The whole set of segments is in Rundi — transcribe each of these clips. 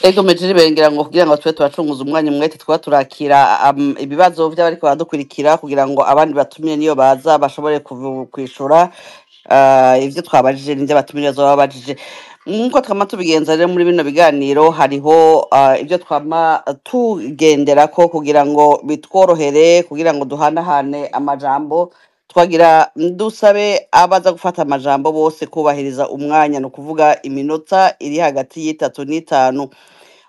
Ego mejeri bengera ngo kugira ngo tube turacunguza umwanya umwete, twaba turakira ibibazo vy'abariko baradukurikira, kugira ngo abandi batumire niyo baza bashobore kwishura ivyo twabajije n'ivyo abatumire bazoba babajije. Nkuko twama tubigenza rero muri bino biganiro, hariho ivyo twama tugenderako kugira ngo bitworohere, kugira ngo duhanahane amajambo. Twagira dusabe abaza gufata amajambo bose kubahiriza umwanya, ni ukuvuga iminota iri hagati y'3 n'5.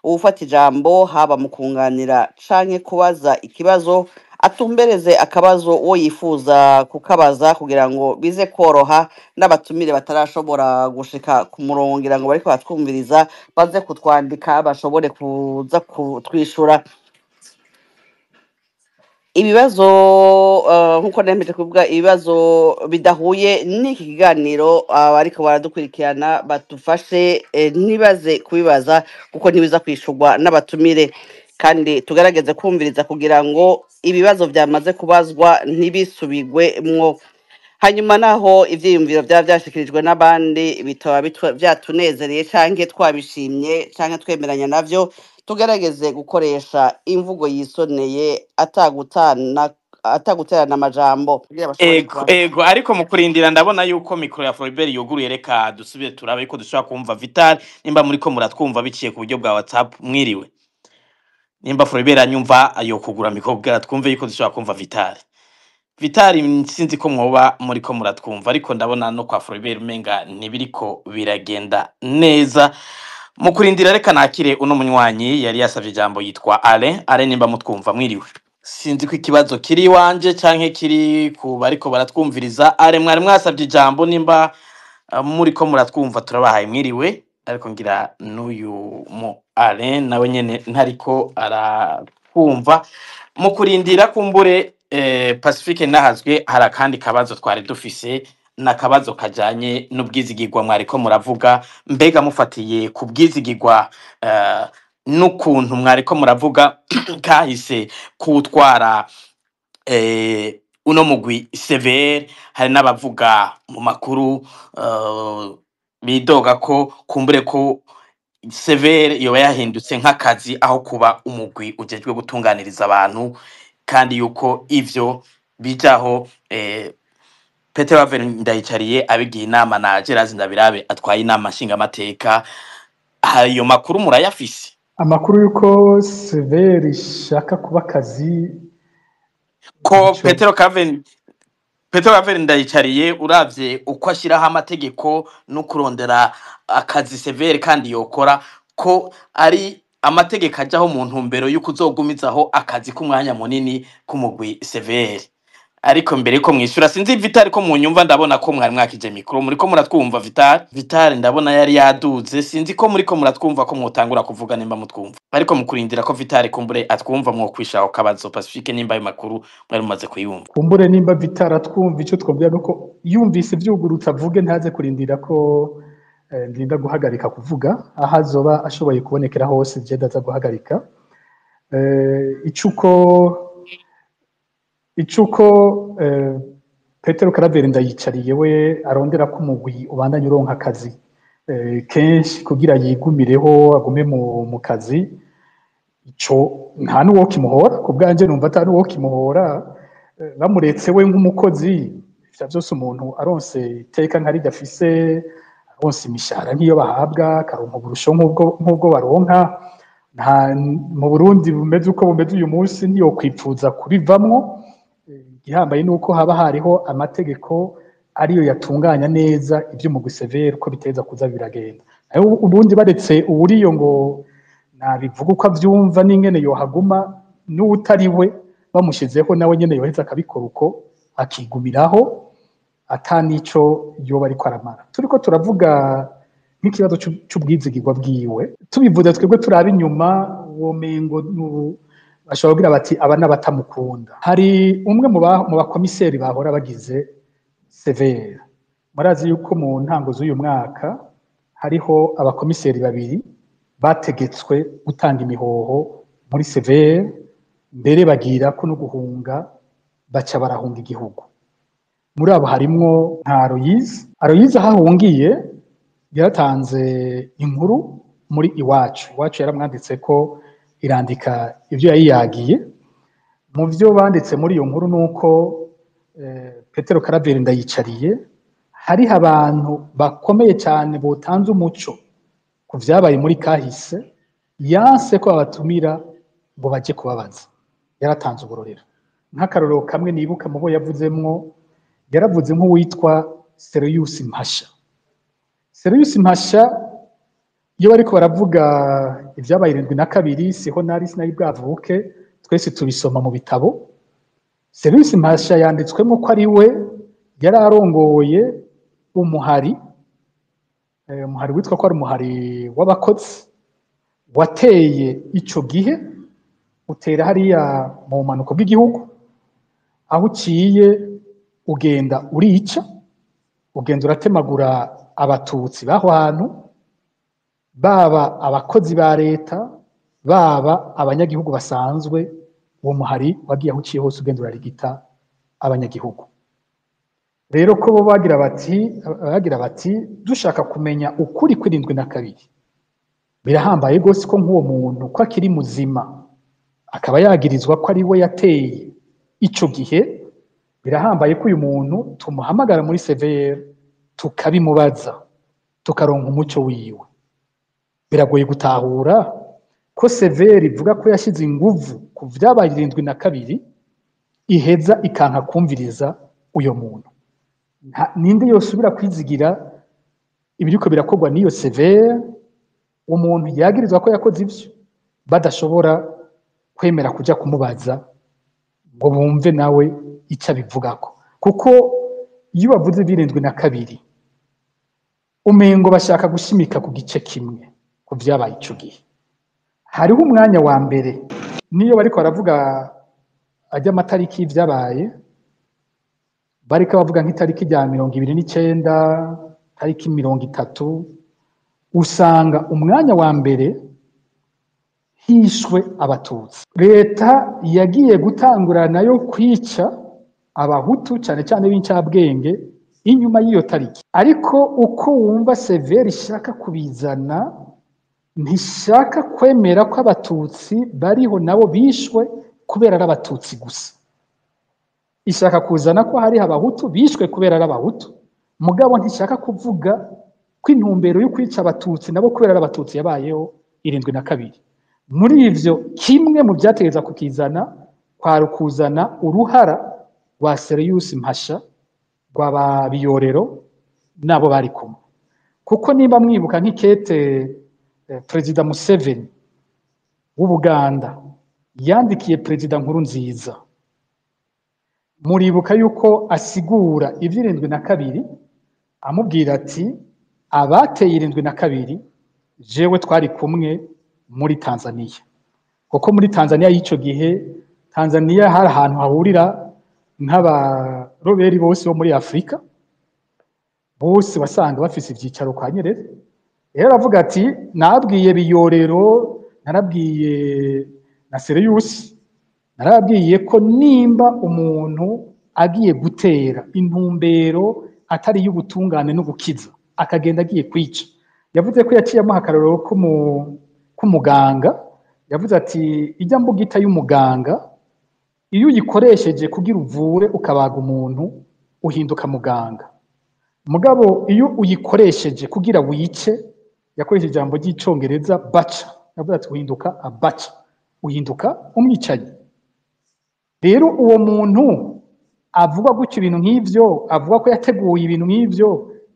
Uwufata ijambo, haba mu kunganira canke kubaza ikibazo, atumbereze akabazo uwo yifuza kukabaza, kugira ngo bize koroha n'abatumire batarashobora gushika ku murongo, ngira ngo bariko batwumviriza, baze kutwandika bashobore kuza kutwishura ibibazo. Nkuko nemeje kuvuga, ibibazo bidahuye n'iki kiganiro, abariko baradukurikirana badufashe ntibaze kubibaza, kuko ntibiza kwishurwa n'abatumire. Kandi tugerageze kumviriza kugira ngo ibibazo vyamaze kubazwa ntibisubigwemwo. Hanyuma naho ivyiyumviro vyaba vyashikirijwe n'abandi bitaba vyatunezereye canke twabishimye canke twemeranya navyo, tugerageze gukoresha imvugo yisoneye, atagutana, ataguterana amajambo, kugira bashobore Ego, kuba. Ego, ariko mu kurindira ndabona yuko micro ya Floribert yuguruye. Reka dusubire turabe ko dushobora kumva Vital. Nimba muriko muratwumva biciye ku buryo bwa WhatsApp, mwiriwe. Nimba Floribert anyumva, ayo kugura micro kugira twumve yuko dushobora kumva Vital. Vital, sinzi ko mwoba muriko muratwumva, ariko ndabona no kwa Floribert umenga ntibiriko biragenda neza. Mu kurindira, reka nakire uno munywanyi yari yasavye ijambo, yitwa Alain. Alain, nimba mutwumva, mwiriwe. Sinzi ko ikibazo kiri iwanje canke kiri ku bariko baratwumviriza. Alain, mwari mwasavye ijambo, nimba muriko muratwumva, turabahaye mwiriwe. Ariko ngira n'uyu mu Alain nawe nyene ntariko aratwumva. Mu kurindira, kumbure Pacifique nahazwe, hari akandi kabazo twari dufise, n'akabazo kajanye n'ubwizigirwa mwariko muravuga. Mbega mufatiye ku bwizigirwa n'ukuntu mwariko muravuga kahise kuwutwara uno mugwi CVR, hari n'abavuga mu makuru bidoga ko kumbure ko CVR yoba yahindutse nk'akazi aho kuba umugwi ujejwe gutunganiriza abantu, kandi yuko ivyo bijaho Petero Claver Ndayicariye abigiye inama na Gerard Ndabirabe atwaye inama nshingamateka. Ayo makuru murayafise? Amakuru y'uko CVR ishaka kuba akazi ko nico Petero Claver Ndayicariye, uravye uko ashiraho amategeko no kurondera akazi CVR kandi yokora, ko ari amategeko ajaho mu ntumbero y'uko uzogumizaho akazi k'umwanya munini k'umugwi CVR. Ariko mbere ko mwishura, sinzi Vital ko munyumva. Ndabona ko mwari mwakije micro, muriko muratwumva? Vital ndabona yari yaduze, sinzi ko muriko muratwumva, ko mwotangura kuvuga nimba mutwumva. Ariko mukurindira ko Vital kumbure atwumva, mwokwishaho kabazo Pacifique, nimba ayo makuru mwari mumaze kuyumva. Kumbure nimba Vital atwumva, ico twumvira nuko yumvise ivyugurutse avuge, ntaze kurindira ko ndinda guhagarika kuvuga. Aho azoba ashoboye kubonekera hose, je ndaza guhagarika. Icuko Petero Claver Ndayicariye we arondera ko umugwi ubandanya uronka akazi kenshi kugira yigumireho, agume mu kazi, ico nta n'uwo kimuhora. Ku bwanje numva ata n'uwo kimuhora. Bamuretse we nk'umukozi, ivyo vyose, umuntu aronse iteka nka rirya afise, aronse imishahara nk'iyo bahabwa, akaronka uburusho nk'ubwo baronka, nta mu Burundi bumeze uko bumeze uyu munsi ntiyokwipfuza kubivamwo. Igihambaye ni uko haba hariho amategeko ariyo yatunganya neza ivy'umugwi CVR uko biteza kuza biragenda. Nayo ubundi baretse uwuriyo ngo nabivuga uko avyumva n'ingene yohaguma, n'uwutari we bamushizeho nawe nyene yoheza akabikora uko, akigumiraho ata nico yoba ariko aramara. Turiko turavuga nk'ikibazo c'ubwizigirwa bwiwe, tubivuze twebwe turaba inyuma, womengo bashobora kugira bati aba n'abatamukunda. Hari umwe mu bakomiseri bahora bagize CVR. Murazi yuko mu ntango z'uyu mwaka hariho abakomiseri babiri bategetswe gutanga imihoho muri CVR, mbere bagira ko no guhunga, baca barahunga igihugu. Muri abo harimwo nka Aloyize. Aloyize aho ahungiye yaratanze inkuru. muri Iwacu. Iwacu yaramwanditse ko irandika ibyo yayiyagiye. Mu byo banditse muri iyo nkuru nuko Petero Karaveri Ndayicariye hariho abantu bakomeye cyane botanze umuco ku vyabaye muri kahise, yanse ko babatumira ngo baje kubabaza. Yaratanze uburorero. Nk'akarorero kamwe nibuka mu bo yavuzemwo, yaravuze nk'uwitwa Serius Mpasha. Serius Mpasha iyo bariko baravuga ibyabaye 72, siho nari, sinari bwavuke, twese tubisoma mu bitabo. Serius Mpasha yanditswemo ko ari we yari arongoye umuhari, umuhari witwa ko ari umuhari w'abakozi wateye ico gihe, utera hariya mu bumanuko bw'igihugu, aho uciye ugenda urica, ugenda uratemagura abatutsi b'aho hantu, baba abakozi ba leta, baba abanyagihugu basanzwe. Uwo muhari wagiye aho uciye hose ugenda urarigita abanyagihugu. Rero ko bo bagira bati dushaka kumenya ukuri kw'72, birahambaye rwose ko nk'uwo muntu ko akiri muzima akaba yagirizwa ko ari we yateye ico gihe, birahambaye ko uyu muntu tumuhamagara muri CVR tukabimubaza, tukaronka umuco wiwe. Biragoye gutahura ko CVR ivuga ko yashize inguvu ku vyabaye 72, iheza ikanka kumviriza uyo muntu. Ninde yosubira kwizigira ibiriko birakorwa n'iyo CVR, umuntu yagirizwa ko yakoze ivyo badashobora kwemera kuja kumubaza ngo bumve nawe icyo abivugako? Kuko iyo bavuze 72, umengo bashaka gushimika ku gice kimwe ku vyabaye ico gihe. Hariho umwanya wa mbere niyo bariko baravuga ajya amatariki y'ivyabaye, bariko bavuga nk'itariki rya 29, tariki 30, usanga umwanya wa mbere hishwe abatutsi. Leta yagiye gutangura nayo kwica abahutu, cyane cyane b'incabwenge, inyuma y'iyo tariki. Ariko uko wumva CVR ishaka kubizana, ntishaka kwemera ko abatutsi bariho nabo bishwe kubera ari abatutsi gusa. Ishaka kuzana ko hariho abahutu bishwe kubera ari abahutu, mugabo ntishaka kuvuga ko intumbero yo kwica abatutsi nabo kubera ari abatutsi yabayeho 72. Muri ivyo, kimwe mu byategeza kukizana kwari ukuzana uruhara rwa Serius Mpasha, rwa ba Biyorero nabo bari kumwe. Kuko nimba mwibuka nk'ikete Perezida Museveni w'Ubuganda yandikiye Perezida Nkurunziza, muribuka yuko asigura ivy'ibirindwi na kabiri, amubwira ati: "Abateye 72 jewe twari kumwe muri Tanzania." Kuko muri Tanzania y'ico gihe, Tanzania hari ahantu hahurira nk'abaroberi bose bo muri Afrika bose, wasanga bafise ivyicaro kwa Nyerere. Rero aravuga ati: "Nabwiye Biyorero, narabwiye na Sereyusi, narabwiye ko nimba umuntu agiye gutera intumbero atari y'ubutungane no gukiza, akagenda agiye kwica." Yavuze ko yaciye amuha akarorero k'umuganga. Yavuze ati: "Ijya mbugita y'umuganga, iyo uyikoresheje kugira uvure, ukabaga umuntu, uhinduka muganga. Mugabo iyo uyikoresheje kugira wice," yakoresheje ijambo ry'icongereza "butcher", yavuze ati: "Uhinduka a butcher, uhinduka umwicanyi." Rero uwo muntu avuga gutyo ibintu nk'ivyo, avuga ko yateguye ibintu nk'ivyo,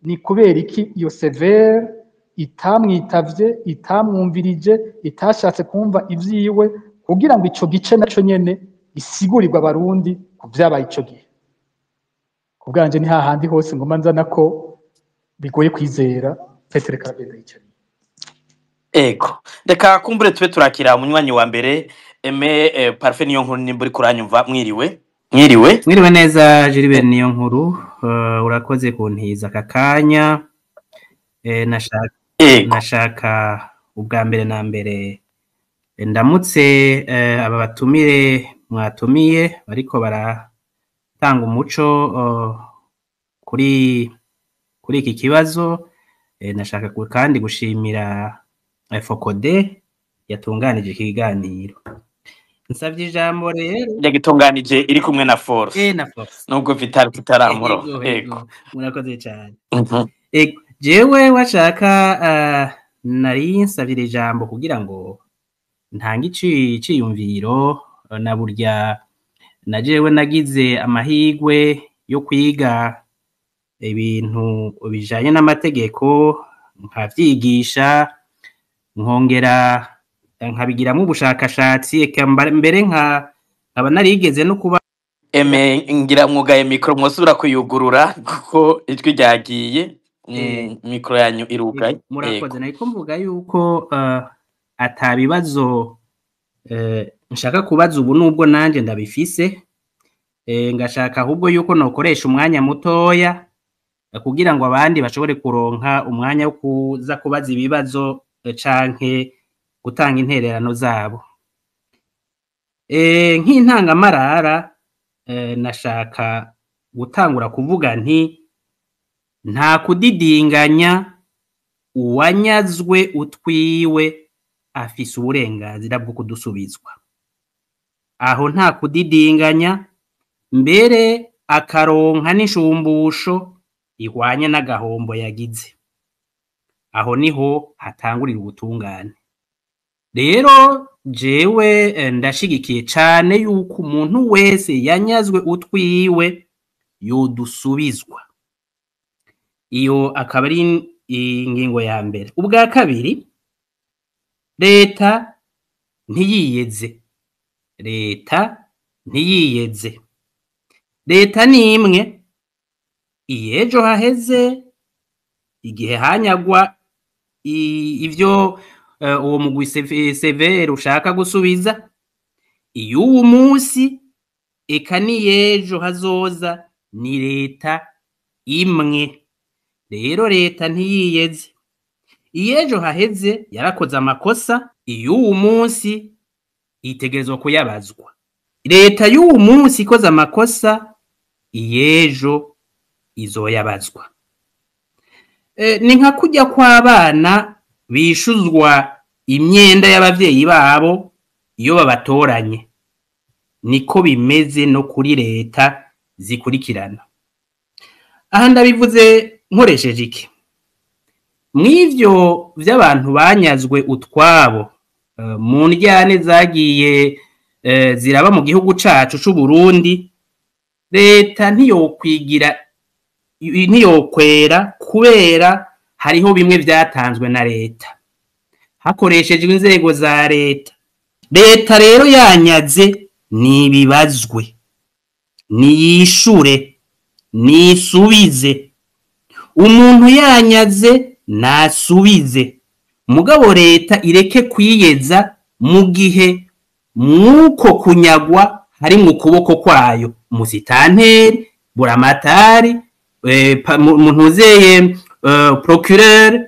ni kubera iki iyo CVR itamwitavye, itamwumvirije, itashatse kumva ivyiwe, kugira ngo ico gice naco nyene gisigurirwe abarundi ku vyabaye ico gihe? Ku bwanje ni hahandi hose ngoma nzana ko bigoye kwizera Petero Karaveri Ndayicariye. Ego, reka kumbure tube turakira umunywanyi wa mbere, Aime Parfait Niyo Nkuru. Nimba uriko uranyumva, mwiriwe, mwiriwe. Mwiriwe neza, Gilbert Niyo Nkuru. Urakoze kuntiza aka kanya. Nashaka nashaka ubwa mbere na mbere ndamutse aba batumire mwatumiye bariko baratanga umuco kuri iki kibazo. Nashaka kandi gushimira FOCODE yatunganije ikiganiro. Nsavye ijambo rero Yagitunganije iri kumwe na Force. Na Force. Nubwo Vital tutaramuro. Ego, Ego. ego. Murakoze cyane. Ego, jewe washaka nari nsabira ijambo kugira ngo ntange iciyumviro na burya na jewe nagize amahirwe yo kwiga ibintu bijanye n'amategeko, nkavyigisha, nkongera nkabigiramwo ubushakashatsi, eka mbere nkaba narigeze no kuba Eme ngira mwugaye micro, mwosubira kuyugurura kuko ijwi ryagiye. Micro yanyu irugaye. Murakoze. Ego. Nariko mvuga yuko ata bibazo nshaka kubaza ubu, nubwo nanje ndabifise, ngashaka ahubwo yuko nokoresha umwanya mutoya kugira ngo abandi bashobore kuronka umwanya wo kuza kubaza ibibazo canke gutanga intererano zabo. Nk'intangamarara nashaka gutangura kuvuga nti nta kudidinganya, uwanyazwe utwiwe afise uburenganzira bwo kudusubizwa. Aho nta kudidinganya, mbere akaronka n'ishumbusho ihwanye n'agahombo yagize. Aho niho hatangurira ubutungane. Rero jewe ndashigikiye cane yuko umuntu wese yanyazwe utwiwe yodusubizwa. Iyo akaba ari ingingo ya mbere. Ubwa kabiri, leta ntiyiyeze. Leta ntiyiyeze. Leta ni imwe. Iyejo haheze igihe hanyagwa ivyo uwo mugwi CVR ushaka gusubiza, iy'uwu munsi eka niyejo hazoza, ni leta imwe. Rero leta ntiyiyeze. Iyejo haheze yarakoze amakosa, iy'uwu munsi itegerezwa kuyabazwa. Leta y'uwu munsi ikoze amakosa, iyejo izoyabazwa. Ni nka kurya kw'abana bishuzwa imyenda y'abavyeyi babo iyo babatoranye, niko bimeze no kuri leta zikurikirana. Aha ndabivuze nkoresheje iki? Mw'ivyo vy'abantu banyazwe utwabo mu ndyane zagiye ziraba mu gihugu cacu c'u Burundi, leta ntiyokwigira ntiyokwera, kubera hariho bimwe vyatanzwe na leta hakoreshejwe inzego za leta. Leta rero yanyaze nibibazwe, niyishure, nisubize. Umuntu yanyaze nasubize, mugabo leta ireke kwiyeza mu gihe mwuko kunyagwa hari mu kuboko kwayo. Musitanteri, buramatari, muntuzeye, procureur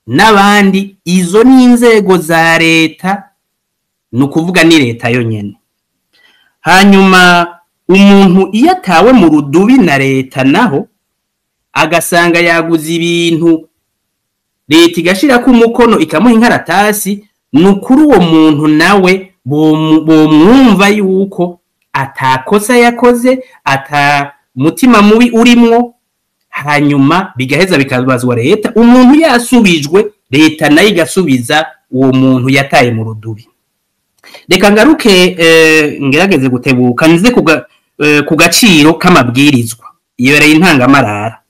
n'abandi, izo ni inzego za leta, ni ukuvuga ni leta yonyene. Hanyuma umuntu iyo atawe mu rudubi na leta, naho agasanga yaguze ibintu, leta igashirako umukono ikamuha inkaratasi, ni ukuri uwo muntu nawe bomwumva yuko atakosa yakoze, ata mutima mubi urimwo, hanyuma bigaheza bikabazwa leta. Umuntu yasubijwe, leta nayo igasubiza uwo muntu yataye mu rudubi. Reka ngaruke, ngerageze gutebuka nze ku gaciro k'amabwirizwa. Iyo yari intangamarara.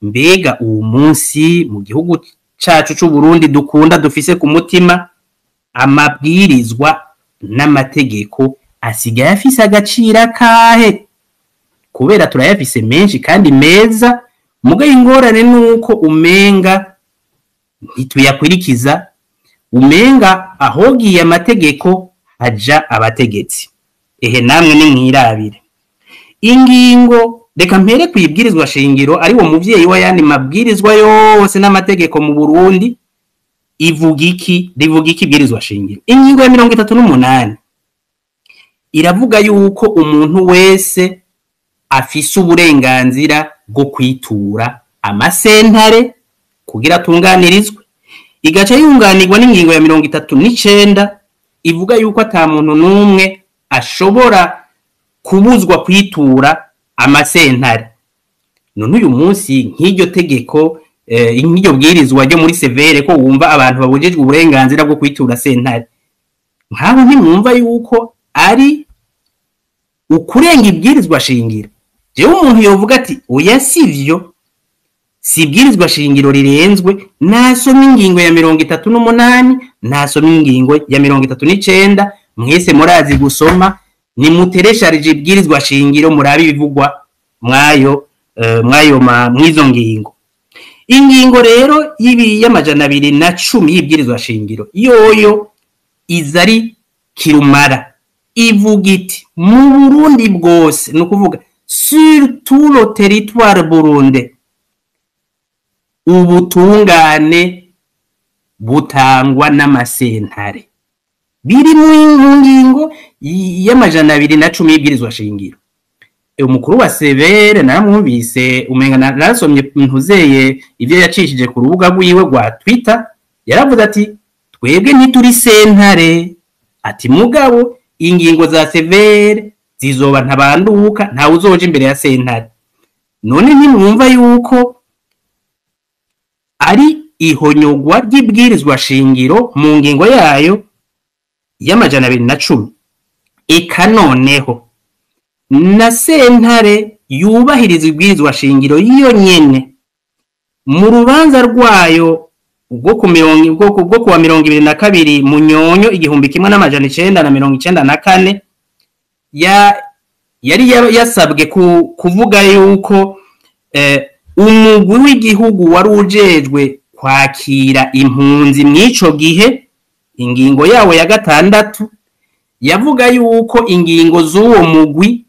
Mbega uwu munsi mu gihugu cacu c'u Burundi dukunda, dufise ku mutima, amabwirizwa n'amategeko asigaye afise agaciro akahe? Kubera turayafise menshi kandi meza, muga ingorane nuko umenga ntituyakurikiza, umenga ahogiye amategeko haja abategetsi. Ehe namwe nimwirabire ingingo. Reka mpere ku ibwirizwa shingiro, ari wo muvyeyi w'ayandi mabwirizwa yose n'amategeko mu Burundi. Ivuga iki? Rivuga iki ibwirizwa shingiro? Ingingo ya 38 iravuga yuko umuntu wese afise uburenganzira bwo kwitura amasentare kugira atunganirizwe. Igaca yunganirwa n'ingingo ya 39 ivuga yuko ata muntu n'umwe ashobora kubuzwa kwitura amasentare. None uyu munsi nk'iryo tegeko, nk'iryo bwirizwa ryo muri CVR, ko wumva abantu babujijwe uburenganzira bwo kwitura sentare, nk'aho ntimwumva yuko ari ukurenga ibwirizwa shingiro? Jewe umuntu yovuga ati: "Oya, sivyo, si ibwirizwa shingiro rirenzwe," nasoma ingingo ya 38, nasoma ingingo ya 39. Mwese murazi gusoma, nimuteresharije ibwirizwa shingiro murabe ibivugwa mwayo, mwayo mwizo ngingo. Ingingo rero y'ibi y'210 y'ibwirizwa shingiro yoyo iza ari kirumara, ivuga iti: mu Burundi bwose, ni ukuvuga sur tout le territoire burundais, ubutungane butangwa n'amasentare. Biri mu ngingo y'210 y'ibwirizwa shingiro. Umukuru wa CVR naramwumvise, umenga narasomye ntuzeye ivyo yacishije ku rubuga rwiwe rwa Twitter, yaravuze ati: "Twebwe ntituri sentare," ati: "Mugabo ingingo za CVR zizoba ntabanduka, ntawe uzoja imbere ya sentare." None ntimwumva yuko ari ihonyogwa ry'ibwirizwa shingiro mu ngingo yayo y'210? Eka noneho na sentare yubahiriza ibwirizwa shingiro yo nyene, mu rubanza rwayo rwo kuwa 22 Munyonyo 1994, yari yasabwe kuvuga yuko umugwi w'igihugu wari ujejwe kwakira impunzi mw'ico gihe, ingingo yawo ya 6 yavuga yuko ingingo z'uwo mugwi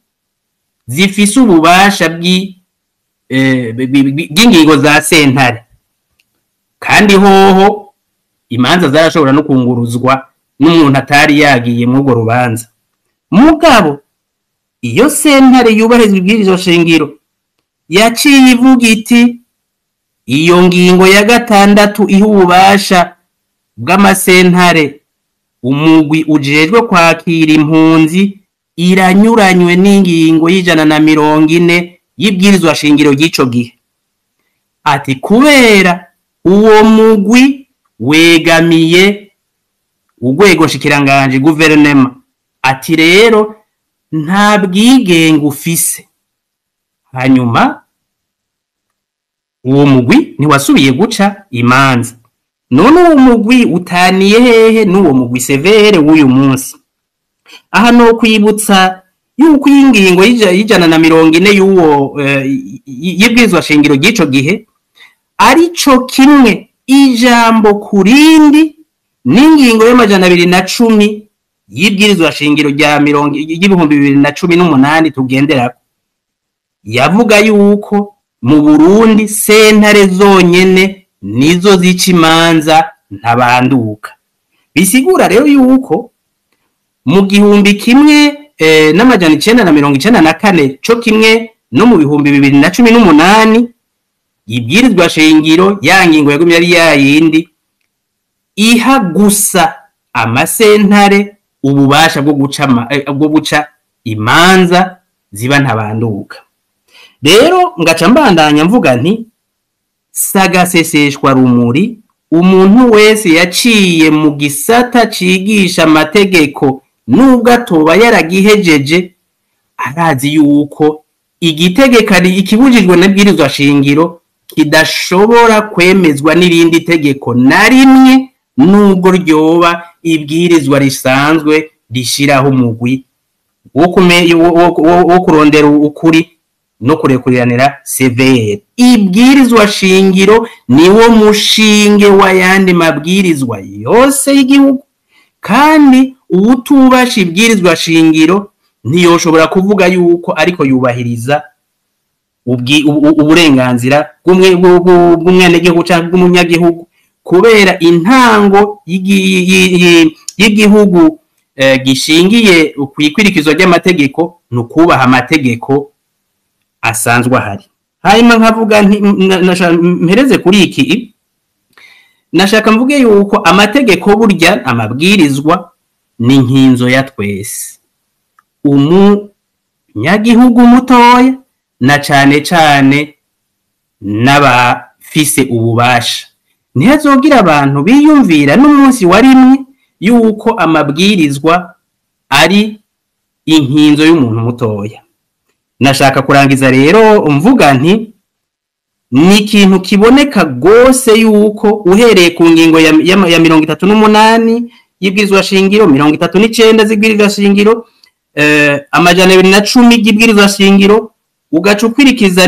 zifise ububasha bw'ingingo za sentare, kandi hoho imanza zarashobora no kunguruzwa n'umuntu atari yagiye mw'urwo rubanza. Mugabo iyo sentare yubahirizwa ibwirizwa shingiro yaciye ivuga iti: iyo ngingo ya 6 iha ububasha bw'amasentare umugwi ujejwe kwakira impunzi iranyuranywe n'ingingo y'140 y'ibwirizwa shingiro ry'ico gihe, ati kubera uwo mugwi wegamiye urwego nshikiranganji, guverinema, ati rero nta bwigenge ufise. Hanyuma uwo mugwi ntiwasubiye guca imanza. None uwo mugwi utaniye hehe n'uwo mugwi CVR w'uyu munsi? Aha no kwibutsa yuko iyi ngingo y'140 y'uwo y'ibwirizwa shingiro ry'ico gihe arico kimwe ijambo ku rindi n'ingingo y'210 y'ibwirizwa shingiro rya mirongo y'2018 tugenderako. Yavuga yuko mu Burundi sentare zonyene nizo zica imanza ntabanduka. Bisigura rero yuko mu 1994 co kimwe no mu 2018, ibwirizwa shingiro ya ngingo yagumye ari yayindi, iha gusa amasentare ububasha bwo guca imanza ziba ntabanduka. Rero ngaca mbandanya mvuga nti sagaseseshwa rumuri, umuntu wese yaciye mu gisata cigisha amategeko, nubwo atoba yaragihejeje, arazi yuko igitegekari ikibujijwe n'ibwirizwa shingiro kidashobora kwemezwa n'irindi tegeko na rimwe, nubwo ryoba ibwirizwa risanzwe rishiraho umugwi wo kurondera ukuri no kurekuriranira, CVR. Ibwirizwa shingiro niwo mushinge w'ayandi mabwirizwa yose y'igihugu, kandi uwutubasha ibwirizwa shingiro ntiyoshobora kuvuga yuko ariko yubahiriza uburenganzira bw'umwenegihugu canke bw'umunyagihugu, kubera intango y'igihugu gishingiye kw'ikwirikizwa ry'amategeko ni ukubaha amategeko asanzwe ahari. Hanyuma nkavuga nti mpereze kuri iki. Nashaka mvuge yuko amategeko burya amabwirizwa ni nkinzo ya twese, umunyagihugu mutoya na cane cane n'abafise ububasha. Ntihazogira abantu biyumvira n'umunsi wa rimwe yuko amabwirizwa ari inkinzo y'umuntu mutoya. Nashaka kurangiza rero mvuga nti ni ikintu kiboneka gose yuko uhereye ku ngingo ya 38 y'ibwirizwa shingiro, 39 z'ibwirizwa shingiro, 210 y'ibwirizwa shingiro, ugaca ukwirikiza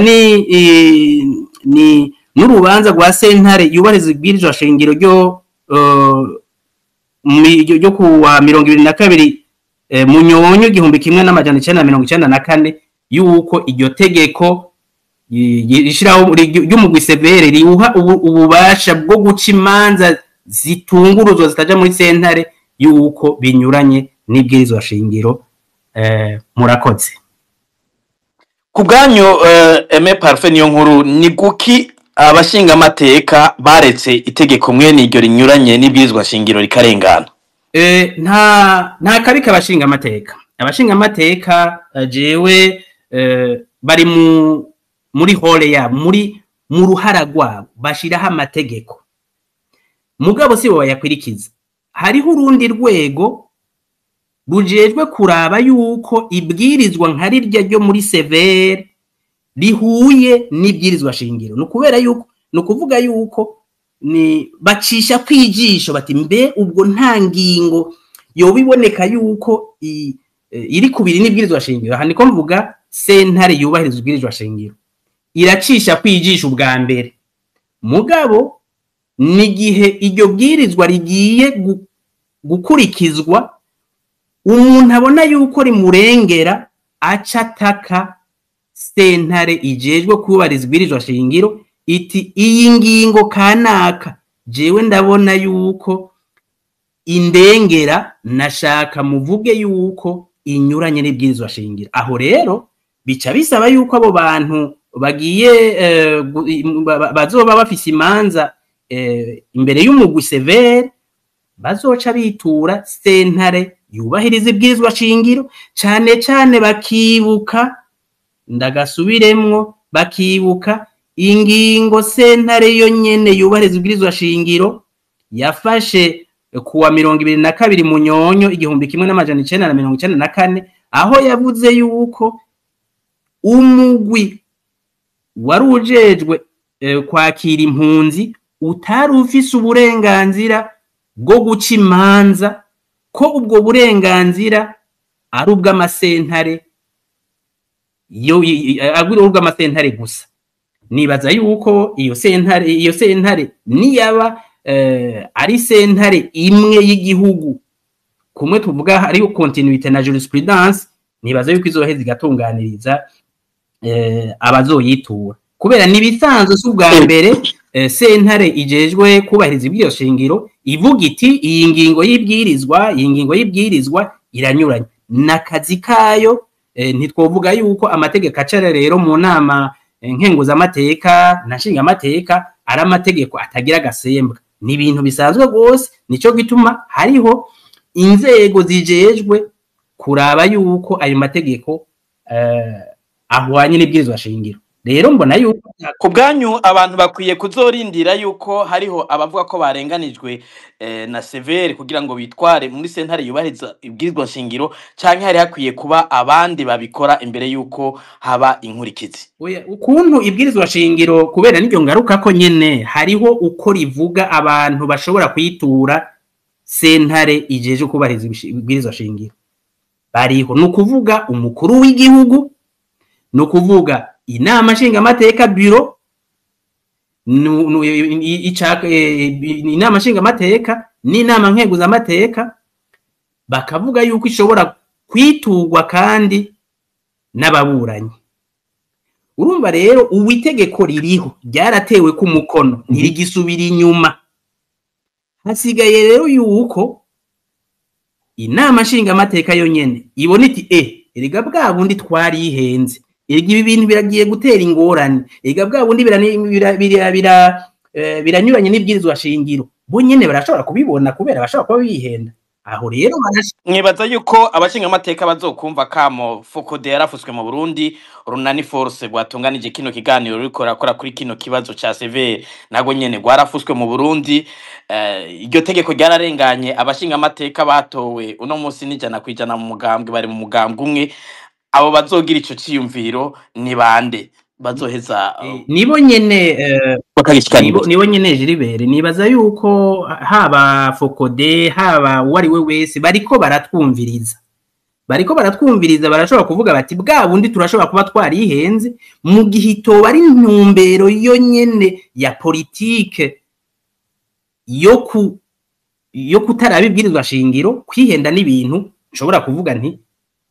ni n'urubanza rwa sentare yubahiriza ibwirizwa shingiro ryo kuwa 22 Munyonyo 1994, yuko iryo tegeko rishiraho ry'umugwi severe riwuha ububasha bwo guca imanza zitunguruzwa zitaja muri sentare, yuko binyuranye n'ibwirizwa shingiro. Murakoze. Ku bwanyu, Aime Parfait niyo nkuru, ni guki abashingamateka baretse itegeko mwene iryo rinyuranye n'ibwirizwa shingiro rikarengana? Nta kabi k'abashingamateka. Abashingamateka jewe bari muri rôle yabo, mu ruhara rwabo, bashiraho amategeko, mugabo si bo bayakwirikiza. Hariho urundi rwego rujejwe kuraba yuko ibwirizwa nka rirya ryo muri severe rihuye n'ibwirizwa shingiro. Ni ukubera yuko, ni ukuvuga yuko ni bacisha kwijisho bati: mbe ubwo nta ngingo yoba iboneka yuko iri kubiri n'ibwirizwa shingiro? Aha niko mvuga sentare yubahiriza ibwirizwa shingiro iracisha kwijisha ubwa mbere, mugabo n'igihe iryo bwirizwa rigiye gukurikizwa umuntu abona yuko rimurengera, aca ataka sentare ijejwe kubahiriza ibwirizwa shingiro iti: iyi ngingo kanaka jewe ndabona yuko indengera, nashaka muvuge yuko inyuranye n'ibwirizwa shingiro. Aho rero bica bisaba yuko abo bantu bagiye bazoba bafise imanza imbere y'umugwi severe bazoca bitura sentare yubahiriza ibwirizwa shingiro, cane cane bakibuka, ndagasubiremwo, bakibuka ingingo sentare yo nyene yubahiriza ibwirizwa shingiro yafashe kuwa 22 Munyonyo 1994, aho yavuze yuko umugwi wari ujejwe kwakira impunzi utari ufise uburenganzira bwo guca imanza, ko ubwo burenganzira ari ubw'amasentare, yo ari ubw'amasentare gusa. Nibaza yuko iyo sentare niyaba ari sentare imwe y'igihugu, kumwe tuvuga hariyo continuité na jurisprudence, nibaza yuko izoheza igatunganiriza abazoyitura, kubera nibisanzwe, si ubwa mbere sentare ijejwe kubahiriza ibwirizwa shingiro ivuga iti: iyi ngingo y'ibwirizwa, iyi ngingo y'ibwirizwa iranyuranye n'akazi kayo. Ntitwovuga yuko amategeko acara rero mu nama nkenguzamateka na nshingamateka ari amategeko atagira agasembwa. Ni ibintu bisanzwe rwose. Nico gituma hariho inzego zijejwe kuraba yuko ayo mategeko ahwanye n'ibwirizwa shingiro. Rero mbona yuko Ku bwanyu, abantu bakwiye kuzorindira yuko hariho abavuga ko barenganijwe na severe kugira ngo bitware muri sentare yubahiriza ibwirizwa shingiro, canke hari hakwiye kuba abandi babikora imbere yuko haba inkurikizi? Oya, ukuntu ibwirizwa shingiro, kubera n'iryo ngaruka ko nyene hariho uko rivuga abantu bashobora kwitura sentare ijeje kubahiriza ibwirizwa shingiro bariho. Ni ukuvuga umukuru w'igihugu, ni ukuvuga inama nshingamateka, bureau, inama nshingamateka n'inama nkenguzamateka. Bakavuga yuko ishobora kwiturwa kandi n'ababuranyi. Urumva rero ubu itegeko ririho, ryaratewe ku mukono, ntirigisubira inyuma. Hasigaye rero yuko inama nshingamateka yonyene ibona iti: e erega bwa bundi twarihenze, erega ibi bintu biragiye gutera ingorane, erega bwa bundi bira, bira, bira, bira. biranyuranye n'ibwirizwa shingiro, bo nyene barashobora kubibona kubera bashobora kuba bihenda. Aho rero Mwibaza yuko abashingamateka bazokumva kamo FOCODE yarafuswe mu Burundi, Runani Force rwatunganije kino kiganiro ruriko rakora kuri kino kibazo ca CVR nago nyene rwarafuswe mu Burundi. Iryo tegeko ryararenganye, abashingamateka batowe uno munsi n'100% mu mugambwe, bari mu mugambwe umwe. Abo bazogira ico ciyumviro ni bande bazoheza Nibo nyene bakagishikaniriza? Nibo nyene Gilbert. Nibaza yuko haba FOCODE, haba uwo ari we wese, bariko baratwumviriza, barashobora kuvuga bati: "Bwa bundi turashobora kuba twarihenze." Mu gihe itoba ari intumbero yo nyene ya politike yo kutaraba ibwirizwa shingiro, kwihenda n'ibintu nshobora kuvuga nti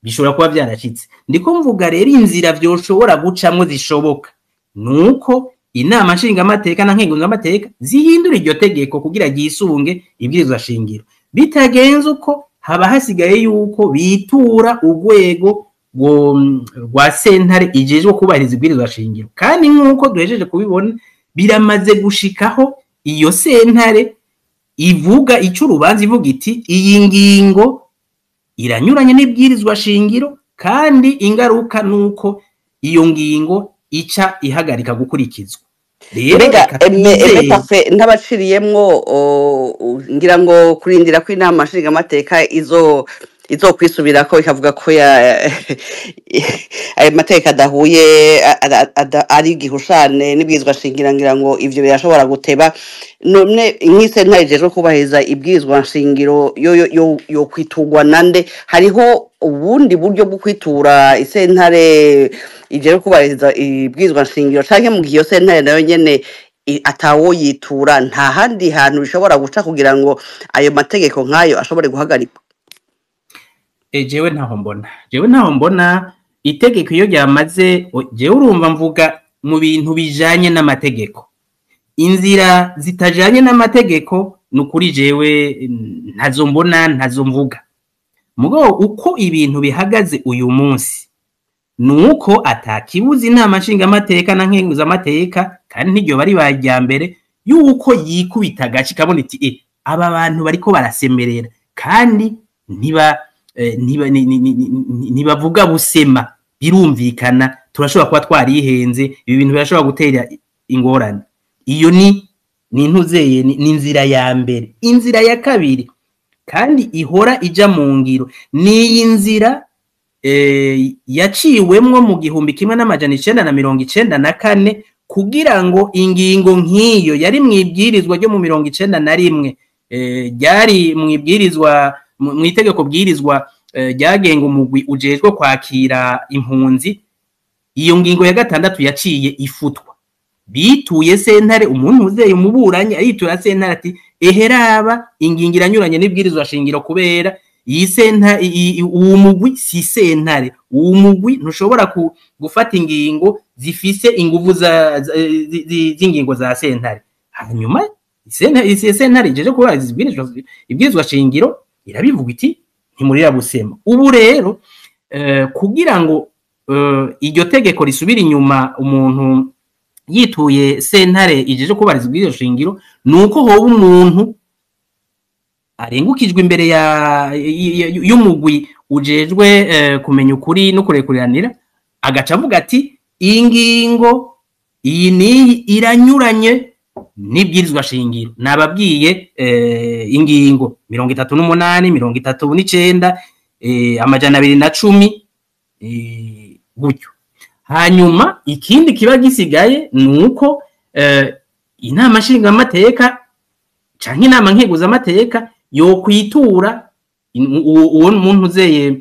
bishobora kuba vyarashitse. Ndiko mvuga rero inzira vyoshobora gucamwo zishoboka nuko inama nshingamateka na nkenguzamateka zihindura iryo tegeko kugira ryisunge ibwirizwa shingiro. Bitagenze uko, haba hasigaye yuko bitura urwego rwa sentare ijejwe kubahiriza ibwirizwa shingiro. Kandi nk'uko duhejeje kubibona, biramaze gushikaho iyo sentare ivuga ico urubanza, ivuga iti: "Iyi ngingo iranyuranye n'ibwirizwa shingiro," kandi ingaruka nuko iyo ngingo ica ihagarika gukurikizwa. Rero Mbega reka eme twizere. Parfait, ntabaciriyemwo, ngira ngo kurindira ko inama nshingamateka izokwisubirako ikavuga ko ya ayo mateka adahuye, ari igihushane n'ibwirizwa shingiro, ngira ngo ivyo birashobora guteba. None nk'isentare ijejwe kubahiriza ibwirizwa nshingiro yo kwiturwa nande? Hariho ubundi buryo bwo kwitura isentare ijejwe kubahiriza ibwirizwa nshingiro, canke mu gihe iyo sentare nayo nyene atawo yitura, nta handi hantu bishobora guca kugira ngo ayo mategeko nk'ayo ashobore guhagarikwa? Jewe ntaho mbona, jewe ntaho mbona. Itegeko iyo ryamaze, jewe urumva mvuga mu bintu bijanye n'amategeko. Inzira zitajanye n'amategeko, ni ukuri jewe ntazo mbona, ntazo mvuga. Mugabo uko ibintu bihagaze uyu munsi nuko atakibuza inama nshingamateka na nkenguzamateka, kandi ntiryo bari bajya mbere, yuko yikubita agaci ikabona iti: "Aba bantu bariko barasemerera kandi ntiba ntiba ntibavuga busema, birumvikana turashobora kuba twarihenze, ibi bintu birashobora gutera ingorane." Iyo ni intuzeye, ni inzira ya mbere. Inzira ya kabiri kandi ihora ija mu ngiro ni iyi nzira yaciwemwo mu 1994 kugira ngo ingingo nk'iyo yari mu ibwirizwa ryo mu 91, ryari mu ibwirizwa, mu itegeko bwirizwa ryagenga umugwi ujejwe kwakira impunzi. Iyo ngingo ya gatandatu yaciye ifutwa. Bituye sentare, umuntu uzeye umuburanyi aritura sentare ati: "Eheraba, ingingo iranyuranye n'ibwirizwa shingiro," kubera iyi senta uwo mugwi si sentare, uwo mugwi ntushobora gufata ingingo zifise inguvu z'ingingo za sentare. Hanyuma sentare ijeje kubahiriza ibwirizwa shingiro irabivuga iti: "Ntimurira busema." Ubu rero kugira ngo iryo tegeko risubire inyuma, umuntu yituye sentare ijeje kubahiriza ibwirizwa shingiro, nuko hoba umuntu arengukijwe imbere y'umugwi ujejwe kumenya ukuri no kurekuriranira, agaca avuga ati: "Ingingo iyi n'iyi iranyuranye n'ibwirizwa shingiro." Nababwiye ingingo 38, 39, 210, gutyo. Hanyuma ikindi kiba gisigaye ni uko inama nshingamateka canke inama nkeguzamateka yokwitura uwo muntu uzeye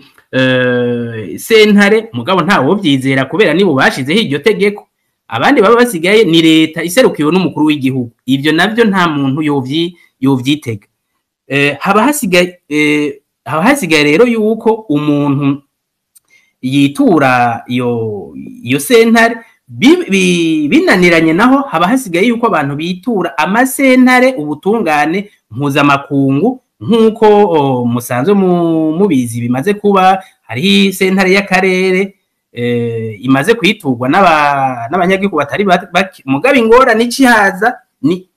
sentare. Mugabo ntawo vyizera kubera nibo bashizeho iryo tegeko. Abandi baba basigaye ni leta iserukiwe n'umukuru w'igihugu. Ivyo navyo nta muntu yovyitega. Haba hasigaye rero yuko umuntu yitura iyo sentare. Binaniranye naho, haba hasigaye yuko abantu bitura amasentare, ubutungane mpuzamakungu, nk'uko musanzwe mubizi bimaze kuba. Hariho sentare y'akarere imaze kwiturwa n'abanyagihugu batari bake. Mugabo ingorane icihaza Ni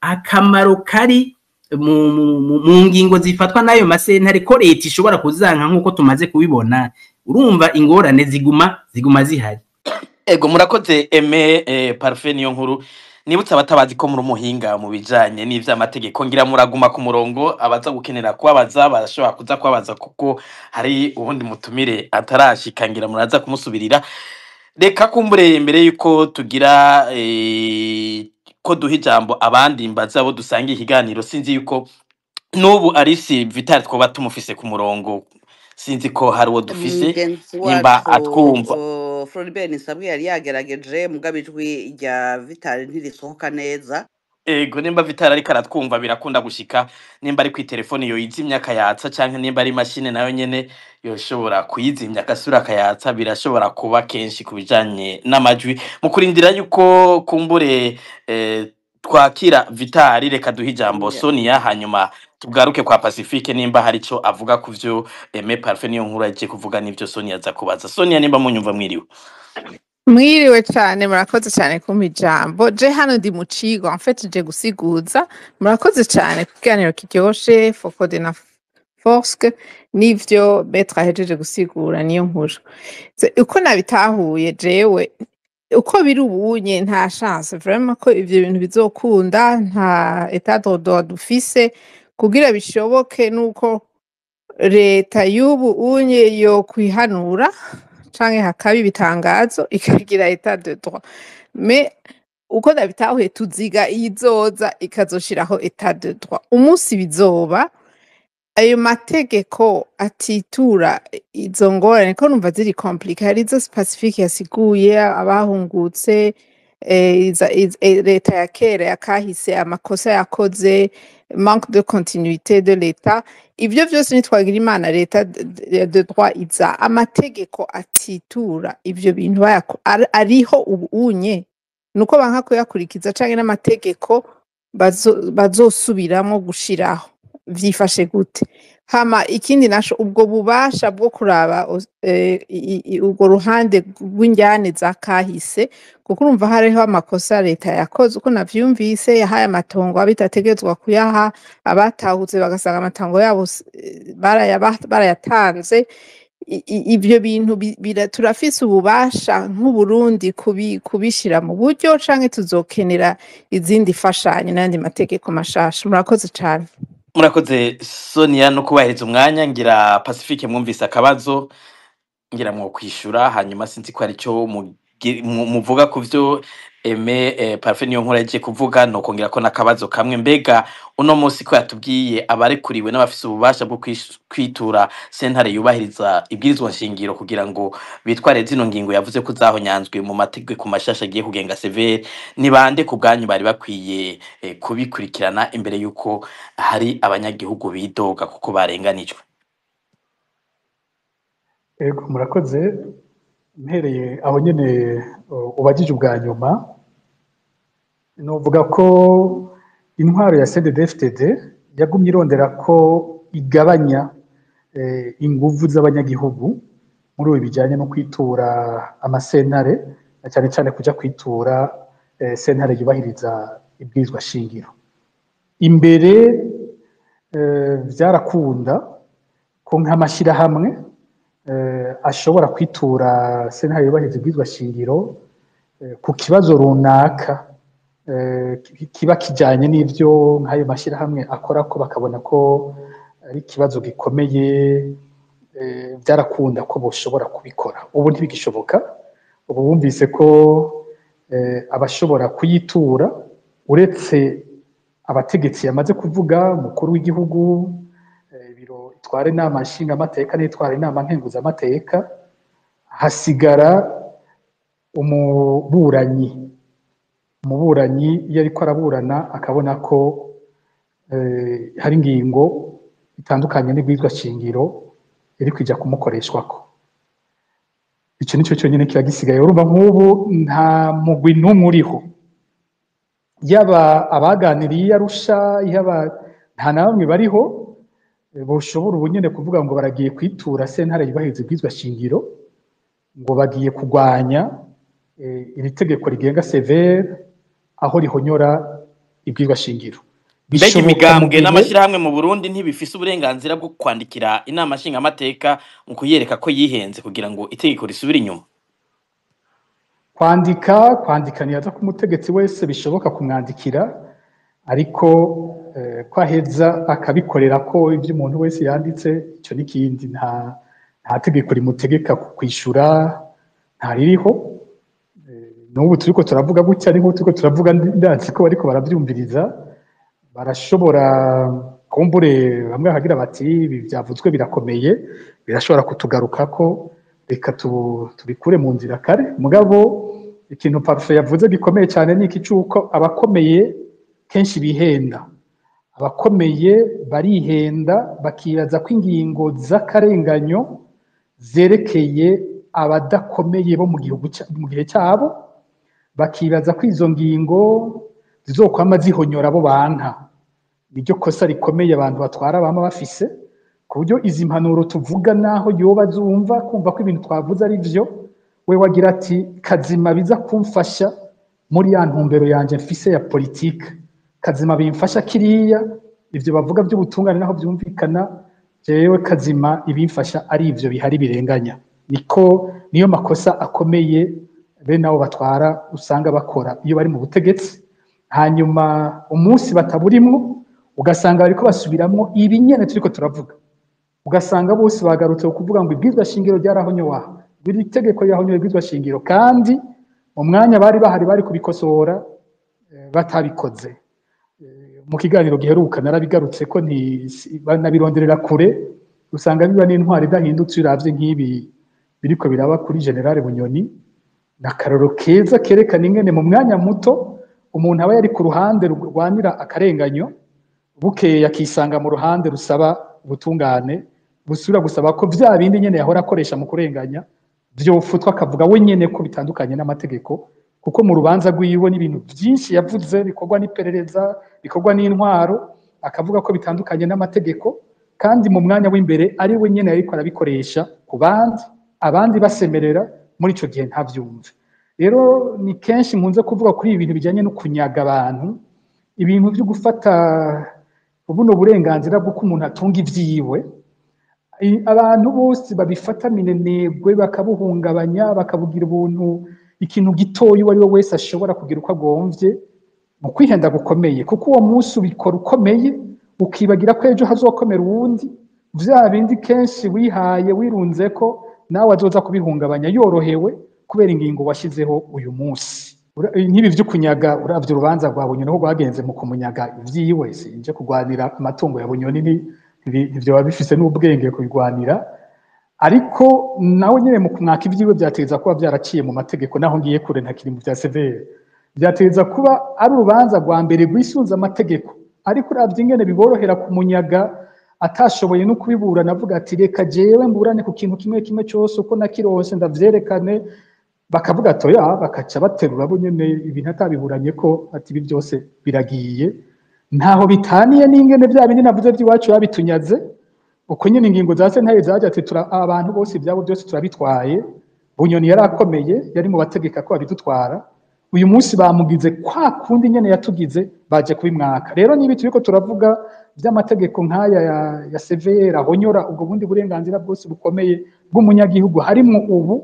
akamaro kari mu ngingo zifatwa n'ayo masentare ko leta ishobora kuzanka, nk'uko tumaze kubibona. Urumva ingorane ziguma zihari. Ego, murakoze Aime Parfait niyo nkuru. Nibutse abatabazi ko muri umuhinga mu bijanye n'ivy'amategeko, ngira muraguma ku murongo, abaza gukenera kubabaza barashobora kuza kubabaza, kuko hari uwundi mutumire atarashika, ngira muraza kumusubirira. Reka kumbure mbere yuko tugira ko duha ijambo abandi, mbaza abo dusangiye ikiganiro, sinzi yuko n'ubu Arisi Vital twoba tumufise ku murongo, sinzi ko hari uwo dufise Mugenzi nimba wacu atwumva. Floribert Nisabwe yari yagerageje, mugabo ijwi rya Vital ntirisohoka neza. Ego, nimba Vital ariko aratwumva, birakunda gushika, nimba ari kw'itelefone yoyizimya akayatsa, canke nimba ari mashine nayo nyene yoshobora kuyizimya agasubira akayatsa. Birashobora kuba kenshi ku bijanye n'amajwi. Mu kurindira yuko kumbure twakira Vital, reka duhe ijambo Sonia, hanyuma tugaruke kwa Pacifique nimba hari ico avuga ku vyo Aime Parfait niyo nkuru aje kuvuga n'ivyo Sonia aza kubaza. Sonia, nimba munyumva, mwiriwe. Mwiriwe cane, murakoze cane kumpa ijambo. Je hano ndi mu cigwa, en fait je gusiguza. Murakoze cane ku kiganiro kiryoshe, FOCODE na Forske, n'ivyo Maître ahejeje gusigura niyo nkuru. Uko nabitahuye jewe, uko biri ubunye, nta chance vraiment ko ivyo bintu bizokunda. Nta état de droit dufise. Kugira bishoboke nuko leta y'ubu unye yo kwihanura canke hakaba ibitangazo ikagira état de droit. Mais uko ndabitahuye, tuziga izoza ikazoshiraho état de droit. Umunsi bizoba, ayo mategeko atitura izo ngorane ko numva ziri compliqué, hari izo Pacifique yasiguye, abahungutse, leta ya kera yakahise, amakosa yakoze, manque de continuité de l'état, ivyo vyose. Nitwagira Imana leta de droit iza, amategeko atitura ivyo bintu ariho ubu unye, nuko banka kuyakurikiza, canke n'amategeko bazosubiramwo gushiraho, vyifashe gute? Hama ikindi naco, ubwo bubasha bwo kuraba urwo ruhande rw'injyane za kahise, kuko urumva hariho amakosa leta yakoze, uko navyumvise, yahaye amatongo abitategerezwa kuyaha, abatahutse bagasanga amatongo yabo barayatanze. Ivyo bintu turafise ububasha nk'Uburundi kubishira mu buryo, canke tuzokenera izindi fashanyo n'ayandi mategeko mashasha? Murakoze cane. Murakoze Sonia no kubahiriza umwanya. Ngira Pacifique mwumvise akabazo, ngira mwo kwishura, hanyuma sinzi ko ari cyo muvuga ku vyo Aime Parfait niyo nkuru yagiye kuvuga. Nokongera ko n'akabazo kamwe: mbega uno munsi ko yatubwiye abarekuriwe n'abafise ububasha bwo kwitura sentare yubahiriza ibwirizwa nshingiro kugira ngo bitware zino ngingo yavuze ko zahonyanzwe mu mategeko mashasha agiye kugenga CVR, ni bande ku bwanyu bari bakwiye kubikurikirana imbere y'uko hari abanyagihugu bidoga kuko barenganijwe? Ego, murakoze. Mpereye aho nyene ubajije ubwa nyuma, novuga ko intwaro ya CNDD-FDD yagumye irondera ko igabanya inguvu z'abanyagihugu muri ubu bijanye no kwitura amasentare, na cyane cyane kuja kwitura sentare yubahiriza ibwirizwa shingiro. Imbere vyarakunda ko nk'amashirahamwe ashobora kwitura sentare yubahiriza ibwirizwa shingiro ku kibazo runaka kiba kijanye n'ivyo nk'ayo mashirahamwe akora, ko bakabona ko ari ikibazo gikomeye, vyarakunda ko boshobora kubikora. Ubu ntibigishoboka. Ubu bumvise ko abashobora kuyitura, uretse abategetsi yamaze kuvuga, umukuru w'igihugu, ibiro itwara inama nshingamateka n'itwara inama nkenguzamateka, hasigara umuburanyi. Umuburanyi iyo ariko araburana akabona ko hari ingingo itandukanye n'ibwirizwa shingiro iri kwija kumukoreshwako, ico nico cyonyine kiba gisigaye. Urumva nk'ubu nta mugwi n'umwe uriho, yaba abaganiriye Arusha, yaba nta na bamwe bariho boshobora ubu nyene kuvuga ngo baragiye kwitura sentare yubahiriza ibwirizwa shingiro, ngo bagiye kugwanya iri tegeko rigenga CVR aho rihonyora. ibwirizwa shingiro. Mbega Bishoboka mu imigambwe gihe n'amashyirahamwe mu Burundi ntibifise uburenganzira bwo kwandikira inama nshingamateka mu kuyereka ko yihenze kugira ngo itegeko risubire inyuma? Kwandika niyaza ko umutegetsi wese bishoboka kumwandikira, ariko ko aheza akabikorera ko ibyo umuntu wese yanditse, icyo n'ikindi. Nta tegeko rimutegeka kwishura, nta ririho. N'ubu turiko turavuga gutya, niho turiko turavuga, ndazi ko bariko baravyumviriza, barashobora kumbure bamwe bakagira bati ibi byavuzwe birakomeye, birashobora kutugarukako, reka tubikure mu nzira kare. Mugabo ikintu Parfait yavuze gikomeye cyane ni iki cy'uko abakomeye kenshi bihenda. Abakomeye barihenda, bakibaza ko ingingo z'akarenganyo zerekeye abadakomeye bo mu gihugu mu gihe cyabo, bakibaza ko izo ngingo zizokwama zihonyora abo banka. Niryo kosa rikomeye abantu batwara bama bafise, ku buryo izi mpanuro tuvuga naho yoba zumva kumva ko ibintu twavuze ari byo, we wagira ati kazima biza kumfasha muri ya ntumbero yanje mfise ya politike, kazima bimfasha kiriya, ivyo bavuga by'ubutungane naho byumvikana, jewe kazima ibimfasha ari ivyo bihari birenganya. Niko niyo makosa akomeye bene abo batwara usanga bakora iyo bari mu butegetsi, hanyuma umunsi bataburimwo ugasanga bariko basubiramwo ibi nyene turiko turavuga, ugasanga bose bagarutse kuvuga ngo ibwirizwa shingiro ryarahonyowe aha, buri tegeko ryahonyowe ibwirizwa shingiro, kandi mu mwanya bari bahari bari kubikosora batabikoze. Mu kiganiro giheruka narabigarutse ko banabironderera kure, usanga biba n'intwari idahindutse. Uravye nk'ibi biriko biraba kuri General Bunyoni, ni akarorero keza kerekana ingene mu mwanya muto umuntu aba yari ku ruhande rurwanira akarenganyo, bukeye akisanga mu ruhande rusaba ubutungane, busubira gusaba ko vya bindi nyene yahora akoresha mu kurenganya vyofutwa, akavuga we nyene ko bitandukanye n'amategeko, kuko mu rubanza rwiwe n'ibintu vyinshi yavuze bikorwa n'iperereza, bikorwa n'intwaro, akavuga ko bitandukanye n'amategeko, kandi mu mwanya w'imbere ari we nyene yariko arabikoresha ku bandi, abandi basemerera muri ico gihe ntavyumve. Rero ni kenshi nkunze kuvuga kuri ibi bintu bijanye no kunyaga abantu, ibintu vyo gufata buno burenganzira bw'uko umuntu atunga ivyiwe, abantu bose babifata minenegwe, bakabuhungabanya, bakabugira ubuntu ikintu gitoyi uwo ari we wese ashobora kugira uko agomvye, mu kwihenda gukomeye, kuko uwo munsi ubikora ukomeye, ukibagira ko ejo hazokomera uwundi, vya bindi kenshi wihaye wirunze ko nawe azoza kubihungabanya yorohewe kubera ingingo washizeho uyu munsi. Nk'ibi vyo kunyaga, uravye urubanza rwa Bunyoni aho rwagenze mu kumunyaga ivyiwe, sinje kurwanira amatungo ya Bunyoni, ntivyoba bifise n'ubwenge kubirwanira, ariko nawe nyene mu kumwaka ivyiwe vyategeza kuba vyaraciye mu mategeko, naho ngiye kure ntakiri mu vya severe, vyategeza kuba ari urubanza rwa mbere rwisunze amategeko, ariko uravye ingene biborohera kumunyaga atashoboye no kubiburana, avuga ati reka jewe mburane ku kintu kimwe kimwe cose uko nakironse ndavyerekane, bakavuga ati oya, bakaca baterura bo nyene ibintu atabiburanye ko, ati ibi byose biragiye. Ntaho bitaniye n'ingene vya bindi navuze vy'iwacu babitunyaze, uko nyene ingingo za sentare zaje ati abantu bose ivyabo byose turabitwaye. Bunyoni yari akomeye, yari mu bategeka ko babidutwara, uyu munsi bamugize kwa kundi nyene yatugize, baje kubimwaka. Rero nibi turiko turavuga vy'amategeko nk'aya ya CVR ahonyora ubwo bundi burenganzira bwose bukomeye bw'umunyagihugu, harimwo ubu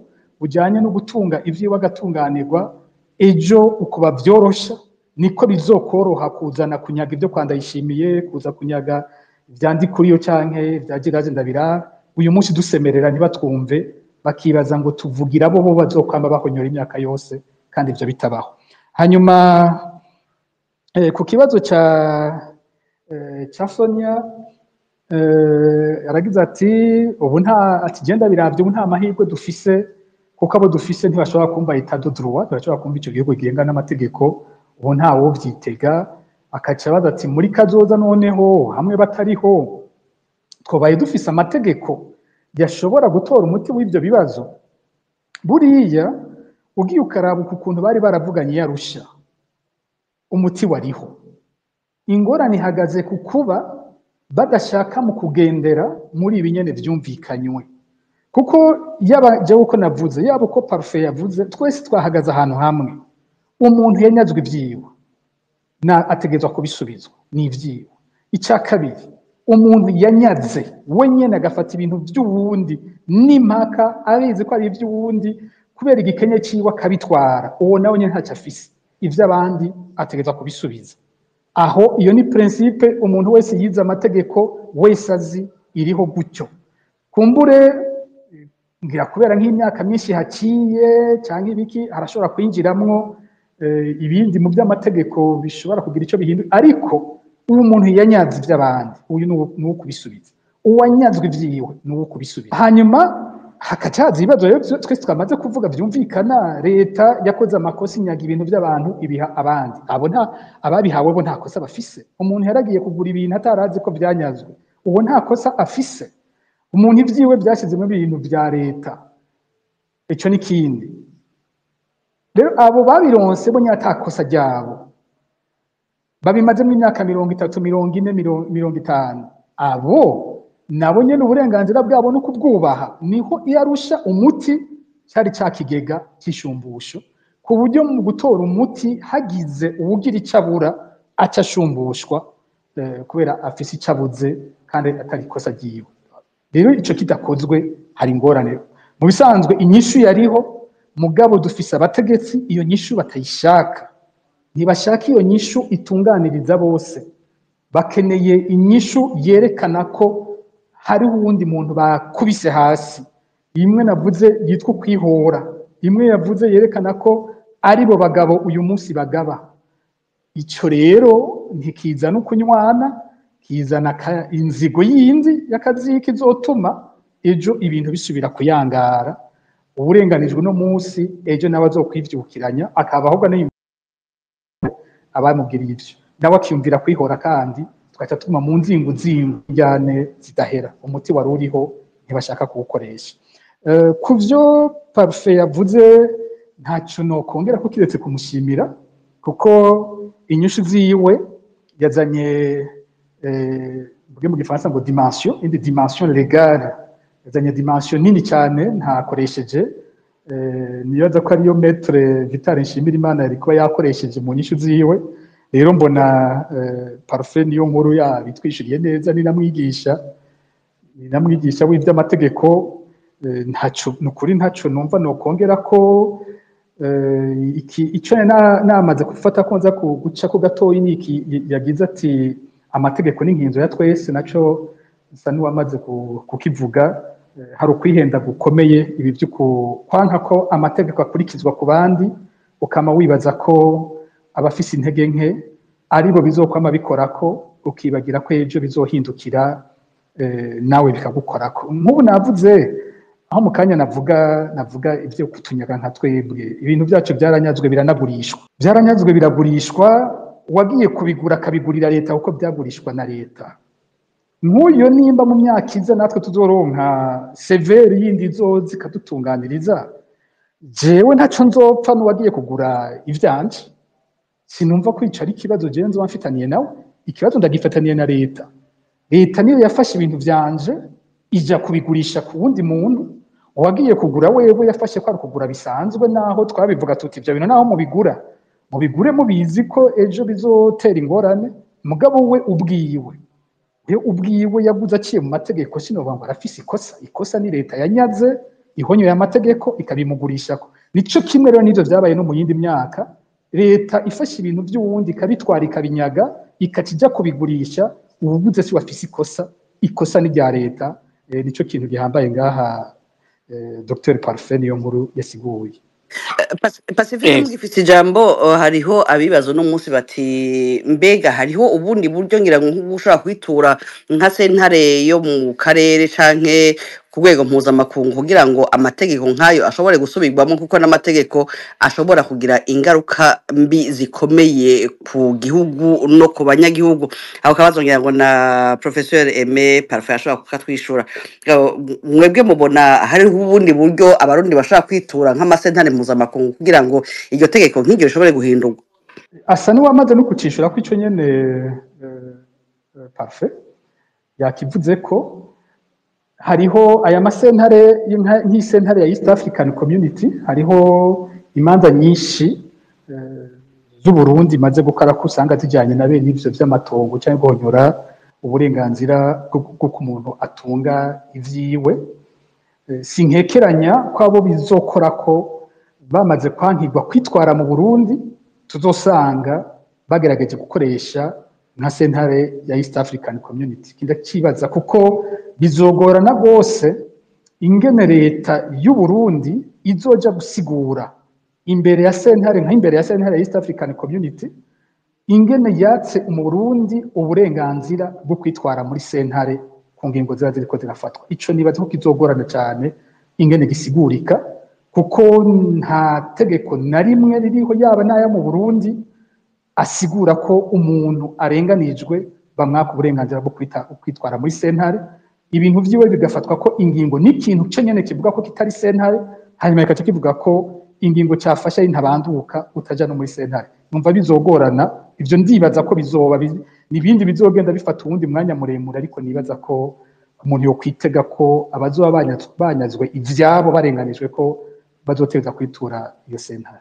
bujanye no gutunga ivyiwe agatunganirwa, ejo uko bavyorosha niko bizokoroha kuzana kunyaga ibyo kwa Ndayishimiye, kuza kunyaga ivyandikuriyo canke vya Giraze Ndabira. Uyu munsi dusemerera ntibatwumve, bakibaza ngo tuvugira bo bo bazokwama bahonyora imyaka yose, kandi ivyo bitabaho. Hanyuma ku kibazo ca Sonia, aragize ati ubu nta, ati genda biravye, ubu nta mahirwe dufise, kuko abo dufise ntibashobora kumva état de droit, ntibashobora kumva ico gihugu kigenga n'amategeko, ubu nta wovyitega. Akaca abaza ati muri kazoza noneho hamwe batariho twabaye dufise amategeko yashobora gutora umuti w'ivyo bibazo. Buriya ugiye ukaraba ukuntu bari baravuganye yarusha, umuti wariho. Ingorane ihagaze ku kuba badashaka mu kugendera muri ibi nyene vyumvikanywe, kuko yaba jewe uko navuze, yaba uko Parfait yavuze, twese twahagaze ahantu hamwe. Umuntu yanyazwe ivyiwe Na ategerezwa kubisubizwa, ni ivyiwe. Icya kabiri, umuntu yanyaze we nyene agafata ibintu by'uwundi n'impaka, abizi ko ari iby'uwundi, kubera igikenye ciwe akabitwara, uwo nawe nyene ntacyo afise, ivy'abandi ategerezwa kubisubiza. Aho iyo ni principe umuntu wese yize amategeko wese azi, iriho gutyo. Kumbure ngira kubera nk'imyaka myinshi haciye cyangwa ibiki, harashobora kwinjiramwo ibindi mu by'amategeko bishobora kugira icyo bihindura, ariko uwo muntu yanyaze iby'abandi, uyu ni uwo kubisubiza, uwanyazwe ibyiwe ni uwo kubisubiza. Hanyuma hakaca haza ibibazo rero twese twamaze kuvuga byumvikana: leta yakoze amakosa, inyaga ibintu by'abantu, ibiha abandi. Abo nta ababihawe bo nta kosa bafise. Umuntu yaragiye kugura ibintu atarazi ko byanyazwe, uwo nta kosa afise. Umuntu ibyiwe byashyizemo ibintu bya leta, icyo ni kindi. Rero abo babironse bo nyine ata kosa ryabo, babimazemo imyaka 30, 40, 50, abo nabo nyine uburenganzira bwabo no kubwubaha. Niho iyo arusha umuti cyari cya kigega cy'ishumbusho, ku buryo mu gutora umuti hagize uwugira icyo abura aca ashumbushwa, kubera afise icyo abuze kandi atari ikosa ryiwe. Rero icyo kidakozwe hari ingorane. Mu bisanzwe inyishu yariho, mugabo dufise abategetsi iyo nyishu batayishaka. Ntibashaka iyo nyishu itunganiriza bose, bakeneye inyishu yerekana ko hariho uwundi muntu bakubise hasi, imwe navuze yitwa ukwihora, imwe yavuze yerekana ko aribo bagabo uyu munsi bagaba. Icyo rero ntikizana ukunywana, kizana inzigo yindi y'akaziki izotuma ejo ibintu bisubira kuyangara. Uburenganijwe uno munsi, ejo nawe azokwivyukiranya, akaba ahubwo abamubwiriye ivyo nawe akiyumvira kwihora, kandi tugaca tuguma mu nzingo zingo njyane zidahera. Umuti wari uriho ntibashaka kuwukoresha. Ku vyo Parfait yavuze, ntacyo nokongera ko kiretse kumushimira, kuko inyishu ziwe yazanye, mvuge mu gifaransa ngo dimension, indi dimension légale, yazanye dimension nini cyane ntakoresheje. Nibaza ko ariyo Maître Vital Nshimirimana yari kuba yakoresheje mu nyishu ziwe. Rero mbona Parfait niyo nkuru yabitwishuriye neza, ni namwigisha w'iby'amategeko. Ntaco nukuri, ntaco numva nokongera ko iki icyo namaze gufata ko nza guca ko gatoyi ni iki yagize ati: "Amategeko n'inkinzo ya twese." Naco nsa n'uwamaze kukivuga. Hari ukwihenda gukomeye, ibi byo kwanka ko amategeko akurikizwa ku bandi, ukama wibaza ko abafise intege nke aribo bizokwama bikorako, ukibagira ko ejo bizohindukira nawe bikagukorako. Nk'ubu navuze aho mu kanya navuga ibyo kutunyaga nka twebwe, ibintu byacu byaranyazwe, biranagurishwa, byaranyazwe biragurishwa, uwagiye kubigura akabigurira leta kuko byagurishwa na leta. Nk'uyo nimba mu myaka iza natwe tuzoronka CVR yindi izoza ikadutunganiriza, jewe ntaco nzopfa n'uwagiye kugura ivyanje. Sinumva ko ico ari ikibazo jewe nzoba mfitaniye nawe, ikibazo ndagifataniye na leta. Leta niyo yafashe ibintu vyanje ija kubigurisha ku wundi muntu. Uwagiye kugura wewe yafashe ko ari ukugura bisanzwe, naho twabivuga tuti: "Ivyo bintu naho mubigura, mubigure mubizi ko ejo bizotera ingorane." Mugabo we ubwiwe yaguze aciye mu mategeko, sinovuga ngo arafise ikosa. Ikosa ni leta yanyaze, ihonyoye amategeko, ikabimugurishako. Nico kimwe rero n'ivyo vyabaye no mu yindi myaka, leta ifashe ibintu by'uwundi ikabitwara, ikabinyaga, ikaca ija kubigurisha, uwuguze si wafise ikosa, ikosa ni rya leta. Nico kintu gihambaye ngaha Dr Parfait niyo nkuru yasiguye. Pacifique, mugifite ijambo, hariho abibazo no munsi bati: "Mbega hariho ubundi buryo ngira ngo nk'ubu ushobora kwitura nka sentare yo mu karere canke ku rwego mpuzamakungu kugira ngo amategeko nk'ayo ashobore gusubirwamo?" Kuko n'amategeko ashobora kugira ingaruka mbi zikomeye ku gihugu no ku banyagihugu. Aho kabazo ngira ngo na Professeur Aimé Parfait ashobora kukatwishura. Mwebwe mubona hariho ubundi buryo abarundi bashobora kwitura nk'amasentare mpuzamakungu kugira ngo iryo tegeko nk'iryo rishobore guhindurwa? Asa n'uwamaze no kucishura ko ico nyene Parfait yakivuze ko hariho aya masentare nk'isentare ya East African Community, hariho imanza nyinshi. z'Uburundi maze gukora ko usanga zijyanye na bene ivyo vy'amatongo cyangwa guhonyora uburenganzira bw'uko umuntu atunga ivyiwe. Sinkekeranya ko abo bizokora ko bamaze kwankirwa kwitwara mu Burundi tuzosanga bagerageje gukoresha nka sentare ya East African Community. Ndakibaza kuko bizogorana rwose ingene leta y'u Burundi izoja gusigura imbere ya sentare, nka imbere ya sentare ya East African Community, ingene yatse umurundi uburenganzira bwo kwitwara muri sentare ku ngingo ziba ziriko zirafatwa. Ico nibaza ko kizogorana cyane ingene gisigurika, kuko nta tegeko na rimwe ririho yaba n'aya mu Burundi asigura ko umuntu arenganijwe bamwaka uburenganzira bwo kwitwara muri sentare, ibintu vyiwe bigafatwa ko ingingo n'ikintu ce nyene kivuga ko kitari sentare, hanyuma kikaca kivuga ko ingingo cyafashe ari ntabanduka utaja no muri sentare. Numva bizogorana ivyo, ndibaza ko bizoba nibindi bizogenda bifata uwundi mwanya muremure, ariko nibaza ko umuntu yo kwitega ko abazoba banyazwe ivyabo barenganijwe ko bazoteza kwitura iyo sentare.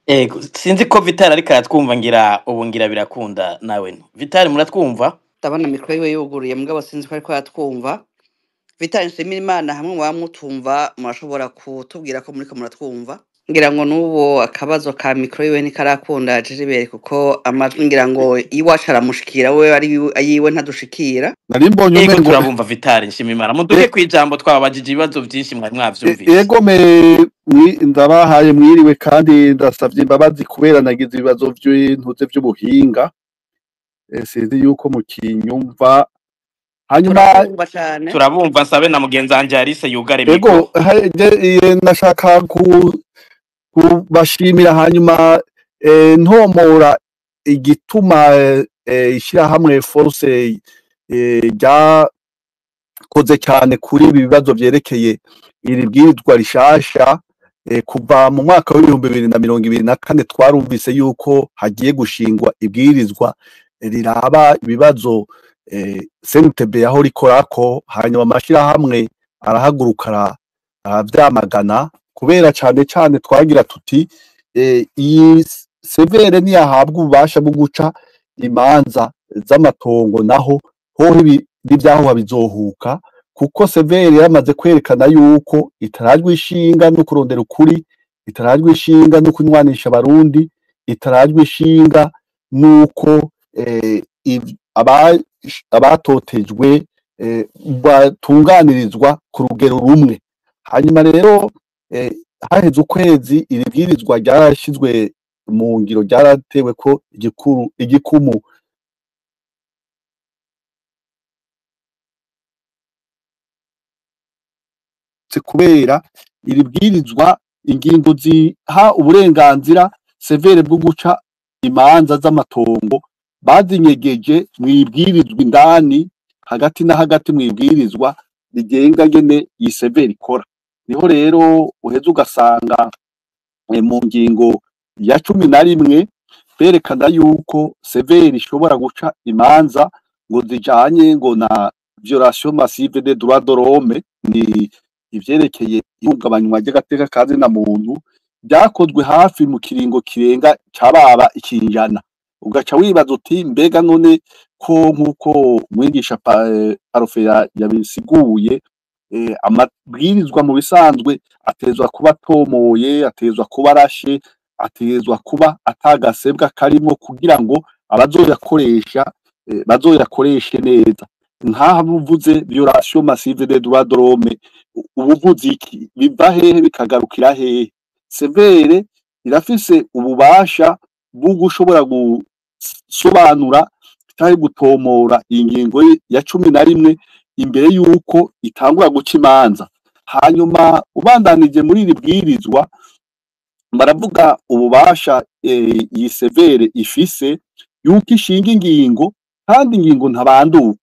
Ego, sinzi ko Vital ariko aratwumva, ngira ubu ngira birakunda nawe. Vital, muratwumva? Ndabona mikoro yiwe yuguruye, mugabo sinzi ko ariko aratwumva. Vital Nshimirimana, hamwe mu bamutumva murashobora kutubwira ko muriko muratwumva. Ngira ngo n'ubu akabazo ka mikoro yiwe ntikarakunda Gilbert, kuko amajwi ngira ngo iwacu aramushikira, we ari ayiwe ntadushikira. Nari mbonye Ego, umengo turabumva Vital Nshimirimana. Muduhe kwijambo, twababajije ibibazo vyinshi mwari mwavyumvise. Ego me ndabahaye mwiriwe, kandi ndasavye imbabazi kubera nagize ibibazo vy'intuze vy'ubuhinga. Sinzi yuko mukinyumva. Hanyuma Turabumva cane. Turabumva, nsabe na mugenzi wanje Alice yugare ego mikoro. Nashaka kubashimira, hanyuma ntomora igituma ishyirahamwe Force ryakoze cyane kuri ibi bibazo vyerekeye iri bwirizwa rishasha. Kuva mu mwaka w'2024 twarumvise yuko hagiye gushingwa ibwirizwa riraba ibibazo CNTB yaho rikorako, hanyuma amashirahamwe arahaguruka aravyamagana, kubera cane cane twagira tuti iyi severe ntiyahabwa ububasha bwo guca imanza z'amatongo, naho hoho n'ivyahuha bizohuka, kuko severe yaramaze kwerekana yuko itarajwe ishinga no kurondera ukuri, itarajwe ishinga no kunywanisha abarundi, itarajwe ishinga nuko abatotejwe batunganirizwa ku rugero rumwe. Hanyuma rero haheze ukwezi iri bwirizwa ryarashyizwe mu ngiro, ryaratewe ko igikumu kubera iri bwirizwa ingingo ziha uburenganzira severe bwo guca imanza z'amatongo bazinyegeje mwibwirizwa indani hagati na hagati mwibwirizwa rigenga ngene iyi severe ikora. Niho rero uheze ugasanga mu ngingo ya 11 berekana yuko severe ishobora guca imanza ngo zijanye ngo na violation massive des droits de l'homme, ni ivyerekeye ihungabanywa ry'agateka ka zina muntu byakozwe hafi mu kiringo kirenga cababa ikinjana. Ugaca wibaza uti mbega none ko nkuko mwigisha Parofera yabisiguye, amabwirizwa mu bisanzwe atezwa kuba atomoye, atezwa kuba arashe, atezwa kuba atagasebwa karimo kugira ngo abazoyakoresha bazoyakoreshe neza. Nkaha buvuze violation massive des droits de l'homme, ubuvuzi iki biva hehe bikagarukira hehe? Severe irafise ububasha bwo gushobora gusobanura cyangwa gutomora ingingo ya 11 imbere yuko itangura guca imanza. Hanyuma ubandanije muri iri bwirizwa baravuga ububasha iyi severe ifise yuko ishinga ingingo kandi ingingo ntabanduka.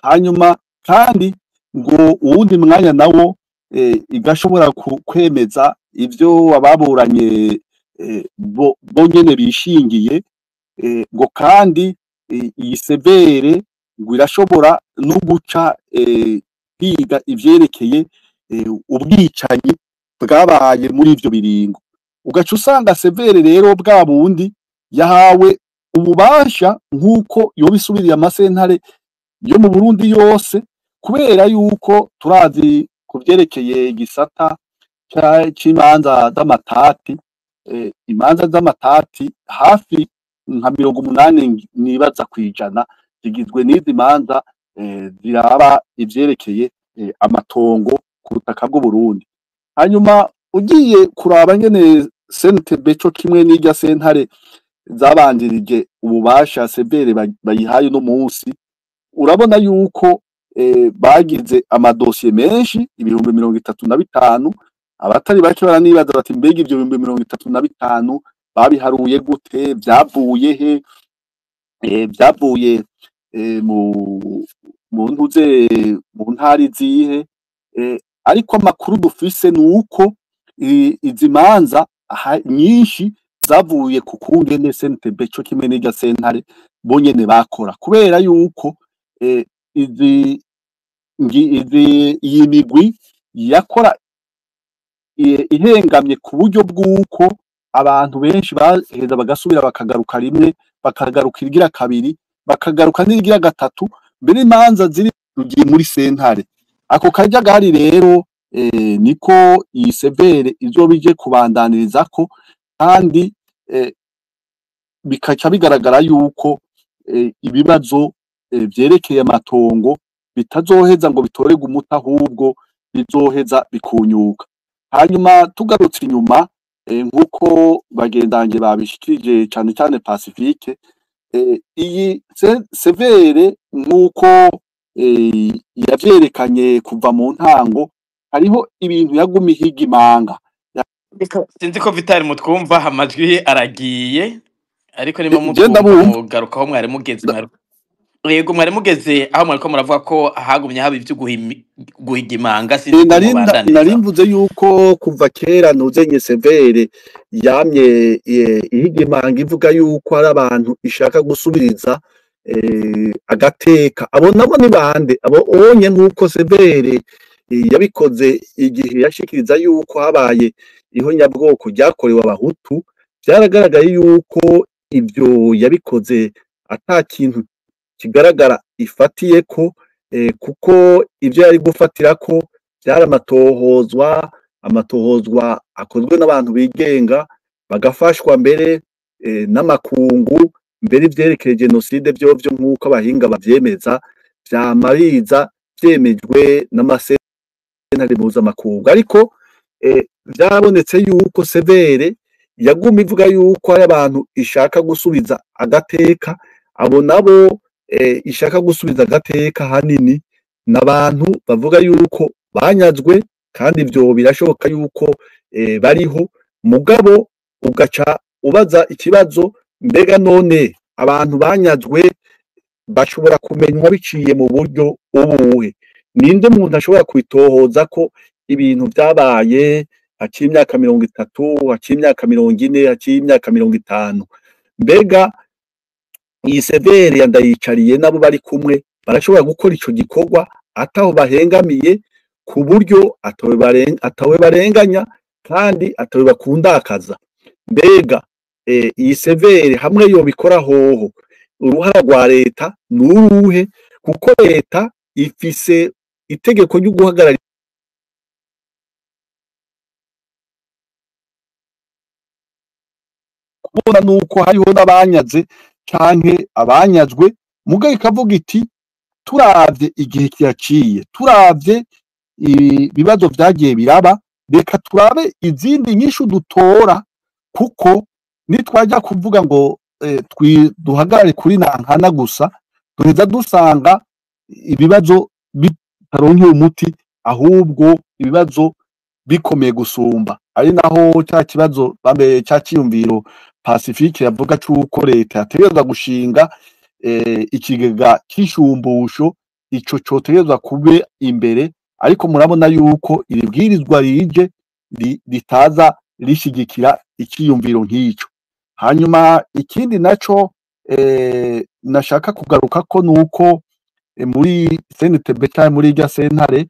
Hanyuma kandi ngo uwundi mwanya nawo igashobora kwemeza ivyo ababuranye bonyene bishingiye, ngo kandi iyi severe ngo irashobora no guca kwiga ivyerekeye ubwicanyi bwabaye muri ivyo biringo. Ugaca usanga severe rero bwa bundi Yahawe ububasha nk'uko yoba isubiriye amasentare yo mu Burundi yose, kubera yuko turazi ku vyerekeye igisata c'imanza z'amatati, imanza z'amatati hafi nka 80 nibaza kwijana zigizwe n'izi manza ziraba ivyerekeye amatongo ku butaka bw'Uburundi. Hanyuma ugiye kuraba ngene CNTB co kimwe n'irya sentare zabanjirije ububasha severe bayihaye uno munsi, urabona yuko bagize amadosiye menshi 35,000. Abatari bake baranibaza bati mbega ivyo 35,000 babiharuye gute, vyavuye he? Vyavuye mu ntuze mu ntari zihe? Ariko amakuru dufise nuko izi manza nyinshi zavuye ku kungene CNTB co kimwe n'irya sentare bonyene bakora, kubera yuko izi iyi migwi yakora ihengamye ku buryo bw'uko abantu benshi baheza bagasubira bakagaruka rimwe, bakagaruka irigira kabiri, bakagaruka n'irigira gatatu, mbere imanza ziri rugiye muri sentare. Ako kajagari rero niko iyi severe izoba ije kubandaniriza,ko kandi bikaca bigaragara yuko ibibazo vyerekeye amatongo bitazoheza ngo bitorerwe umuti, ahubwo bizoheza bikunyuka. Hanyuma tugarutse inyuma, nk'uko bagendanje babishikirije cane cane Pacifique, iyi severe nk'uko yavyerekanye kuva mu ntango, hariho ibintu yaguma ihiga imanga. Sinzi ko Vital mutwumva, amajwi aragiye, ariko niba Je mutwumva ndabumva. mugarukaho mwari mugeze, yego mwari mugeze aho mwariko muravuga ko hagumye haba ivyo guhiga imanga, sinzi ko mubandaniriza. Nari mvuze yuko kuva kera nuzenye severe yamye ihiga imanga, ivuga yuko hari abantu ishaka gusubiriza agateka. Abo nabo ni bande? Abo onye nk'uko severe yabikoze igihe yashikiriza yuko habaye ihonyabwoko ryakorewe abahutu, vyaragaragaye yuko ivyo yabikoze ata kintu kigaragara ifatiyeko, kuko ivyo yari gufatirako vyari amatohozwa akozwe n'abantu bigenga, bagafashwa mbere n'amakungu, mbere ivyerekeye jenoside vyovyo nk'uko abahinga bavyemeza vyama biza vyemejwe n'amasentare mpuzamakungu. Ariko vyarabonetse yuko severe yaguma ivuga yuko hari abantu ishaka gusubiza agateka. Abo nabo ishaka gusubiza agateka hanini n'abantu bavuga yuko banyazwe, kandi ivyo birashoboka yuko bariho. Mugabo ugaca ubaza ikibazo, mbega none abantu banyazwe bashobora kumenywa biciye mu buryo ubuhe? Ninde muntu ashobora kwitohoza ko ibintu vyabaye haciye imyaka 30, haciye imyaka 40, haciye imyaka 50? Mbega iyi severe ya Ndayicariye nabo bari kumwe barashobora gukora ico gikorwa ataho bahengamiye, ku buryo atawe barenganya kandi atawe bakundakaza? Mbega iyi severe hamwe yobikora hoho, uruhara rwa leta nuruhe? Kuko leta ifise itegeko ryo guhagararira kubona nuko hariho n'abanyaze canke abanyazwe, mugabo ikavuga iti turavye igihe kiyaciye, turavye ibibazo vyagiye biraba, reka turabe izindi nyishu dutora, kuko nitwajya kuvuga ngo duhagarare kuri nankana gusa, duheza dusanga ibibazo bitaronkeye umuti, ahubwo ibibazo bikomeye gusumba. Ari naho ca kibazo bambe ca ciyumviro Pacifique yavuga c'uko leta yategerezwa gushinga ikigega c'ishumbusho, ico cotegerezwa kube imbere. Ariko murabona yuko iri bwirizwa rije ritaza rishigikira iciyumviro nk'ico. Hanyuma ikindi naco nashaka kugaruka ko nuko muri CNTB canke muri irya sentare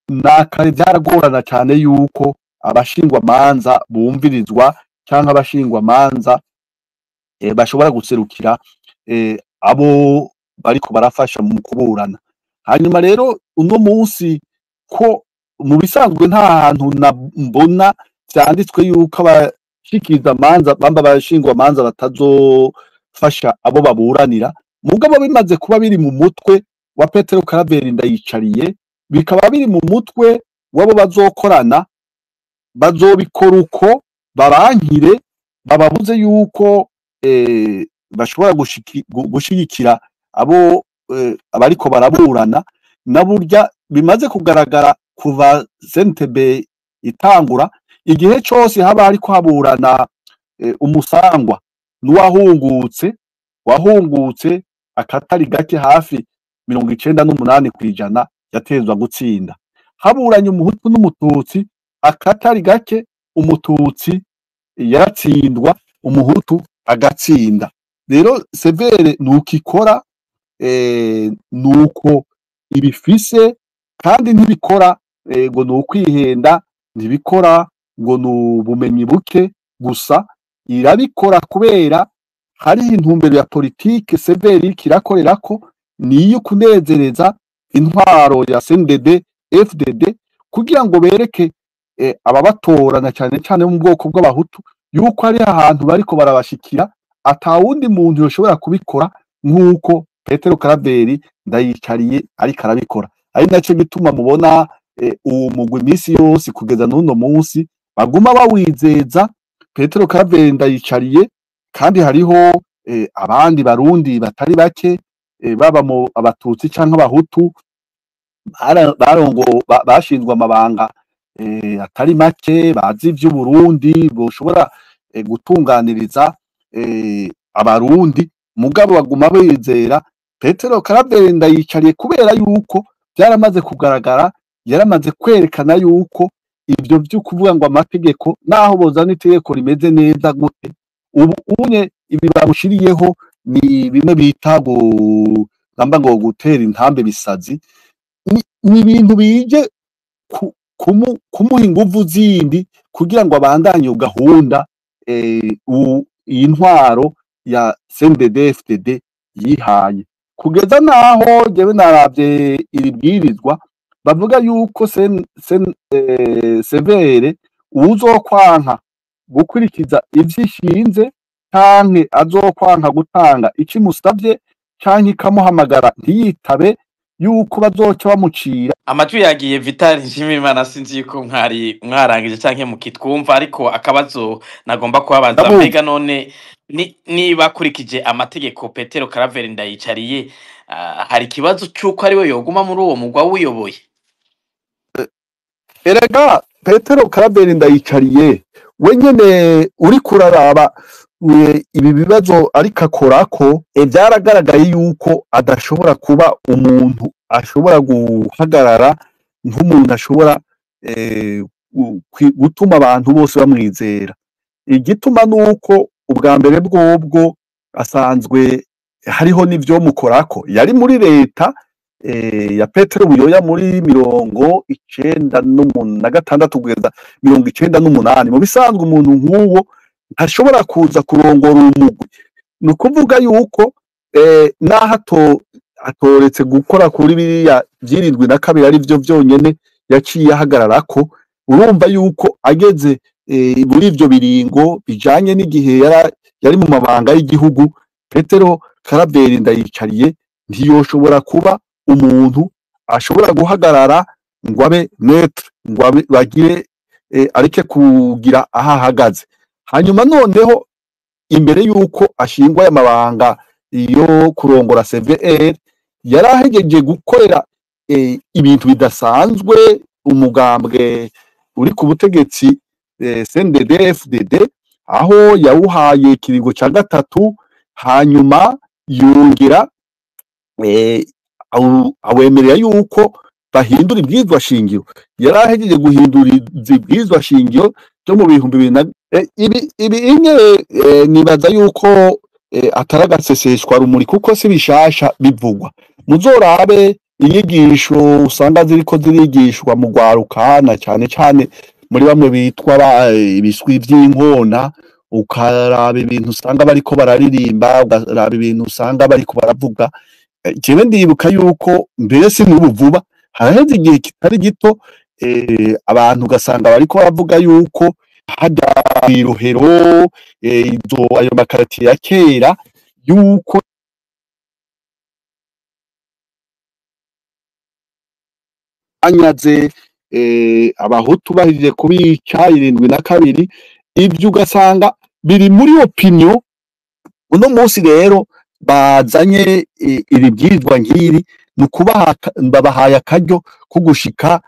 nakare vyaragorana cane yuko abashingwa manza bumvirizwa canke abashingwa manza bashobora guserukira abo bariko barafasha mu kuburana. Hanyuma rero uno munsi ko mu bisanzwe nta hantu na mbona vyanditswe yuko abashikiriza amanza bamba abashingwa amanza batazofasha abo baburanira, mugabo bimaze kuba biri mu mutwe wa Petero Karaveri Ndayicariye, bikaba biri mu mutwe w'abo bazokorana, bazobikora uko babankire bababuze yuko bashobora gushigikira abo abariko baraburana. Na burya bimaze kugaragara kuva CNTB itangura, igihe cose haba hariko haburana umusangwa n'uwahungutse, wahungutse akatari gake hafi 98% yatezwa gutsinda. Haburanye umuhutu n'umututsi, akatari gake umututsi yaratsindwa, umuhutu agatsinda. Rero severe nuko ikora, nuko ibifise, kandi ntibikora ngo ni ukwihenda, ntibikora ngo ni ubumenyi buke gusa, irabikora kubera hari intumbero ya politike severe iriko irakorerako, niyo kunezereza intwaro ya CNDD FDD kugira ngo bereke ababatora na cyane cyane mu bwoko bw'abahutu yuko ari ahantu bariko barabashikira, atawundi muntu yoshobora kubikora nk'uko Petero Karaveri Ndayicariye ariko arabikora. Ari naco gituma mubona uwo mugwi iminsi yose kugeza n'uno munsi baguma bawizeza Petero Karaveri Ndayicariye, kandi hariho abandi barundi batari bake, baba mu abatutsi canke abahutu barongo bashinzwe amabanga atari make, bazi ivy'Uburundi, boshobora gutunganiriza abarundi, mugabo baguma bizera Petero Karaveri Ndayicariye kubera yuko byaramaze kugaragara, yaramaze kwerekana yuko ibyo byo kuvuga ngo amategeko naho bozana itegeko rimeze neza gute, ubu unye ibi bamushiriyeho ni bimwe bita namba ngo gutera intambe bisazi, ni ibintu bije kumuha inguvu zindi kugira ngo abandanye iyo gahunda iyi ntwaro ya CNDD-FDD yihaye. Kugeza naho jewe naravye iri bwirizwa bavuga yuko severe uwuzokwanka gukurikiza ivyishinze canke azokwanka gutanga ikimusavye canke ikamuhamagara ntiyitabe, yuko bazoca bamucira. Amajwi yagiye. Vital Nshimiyimana, sinzi yuko mwari mwarangije canke mukitwumva, ariko akabazo nagomba kubabaza, Ndabumva. Mbega none niba akurikije amategeko Petero Karaveri Ndayicariye, hari ikibazo c'uko ariwe yoguma muri uwo mugwa wuyoboye? Erega Petero Karaveri Ndayicariye we nyene uri kuraraba ibi bibazo ariko akorako, vyaragaragaye yuko adashobora kuba umuntu ashobora guhagarara nk'umuntu ashobora gutuma abantu bose bamwizera. Igituma nuko ubwa mbere bwobwo asanzwe hariho n'ivyo mukorako, yari muri leta ya Petero Buyoya muri 96 kugeza 98. Mu bisanzwe umuntu nk'uwo ntashobora kuza kurongora umugwi. Ni ukuvuga yuko naho atoretse gukora kuri biriya 72 ari byo vyonyene yaciye ahagararako, urumva yuko ageze muri ivyo biringo bijanye n'igihe yari mu mabanga y'igihugu, Petero Karaveri Ndayicariye ntiyoshobora kuba umuntu ashobora guhagarara ngo abe neutre, ngo abe bagire areke kugira aho ahagaze. Hanyuma noneho imbere yuko ashingwa aya mabanga yo kurongora CVR, yarahegeje gukorera ibintu bidasanzwe umugambwe uri ku butegetsi, CNDD-FDD, aho yawuhaye ikiringo ca gatatu, hanyuma yongera awemerera yuko bahindura ibwirizwa shingiro. Yarahejeje guhindura ibwirizwa shingiro ryo mu 2000 na ibi inye nibaza yuko atari agaseseshwa rumuri, kuko si bishasha bivugwa. Muzorabe inyigisho usanga ziriko zirigishwa mu rwaruka, na cyane cyane muri bamwe bitwa ibiswi vy'inkona. ukaraba ibintu usanga bariko bararirimba, ukaraba ibintu usanga bariko baravuga. Jewe ndibuka yuko mbere si n'ubu vuba haraheze igihe kitari gito, abantu ugasanga bariko baravuga yuko harya kw'irohero, izo ayo makaratiye ya kera, yuko anyaze abahutu bahejeje kubica 72, ivyo ugasanga biri muri opinion. Uno munsi rero bazanye iri bwirizwa nk'iri, ni ukubaha babahaye akaryo ko gushika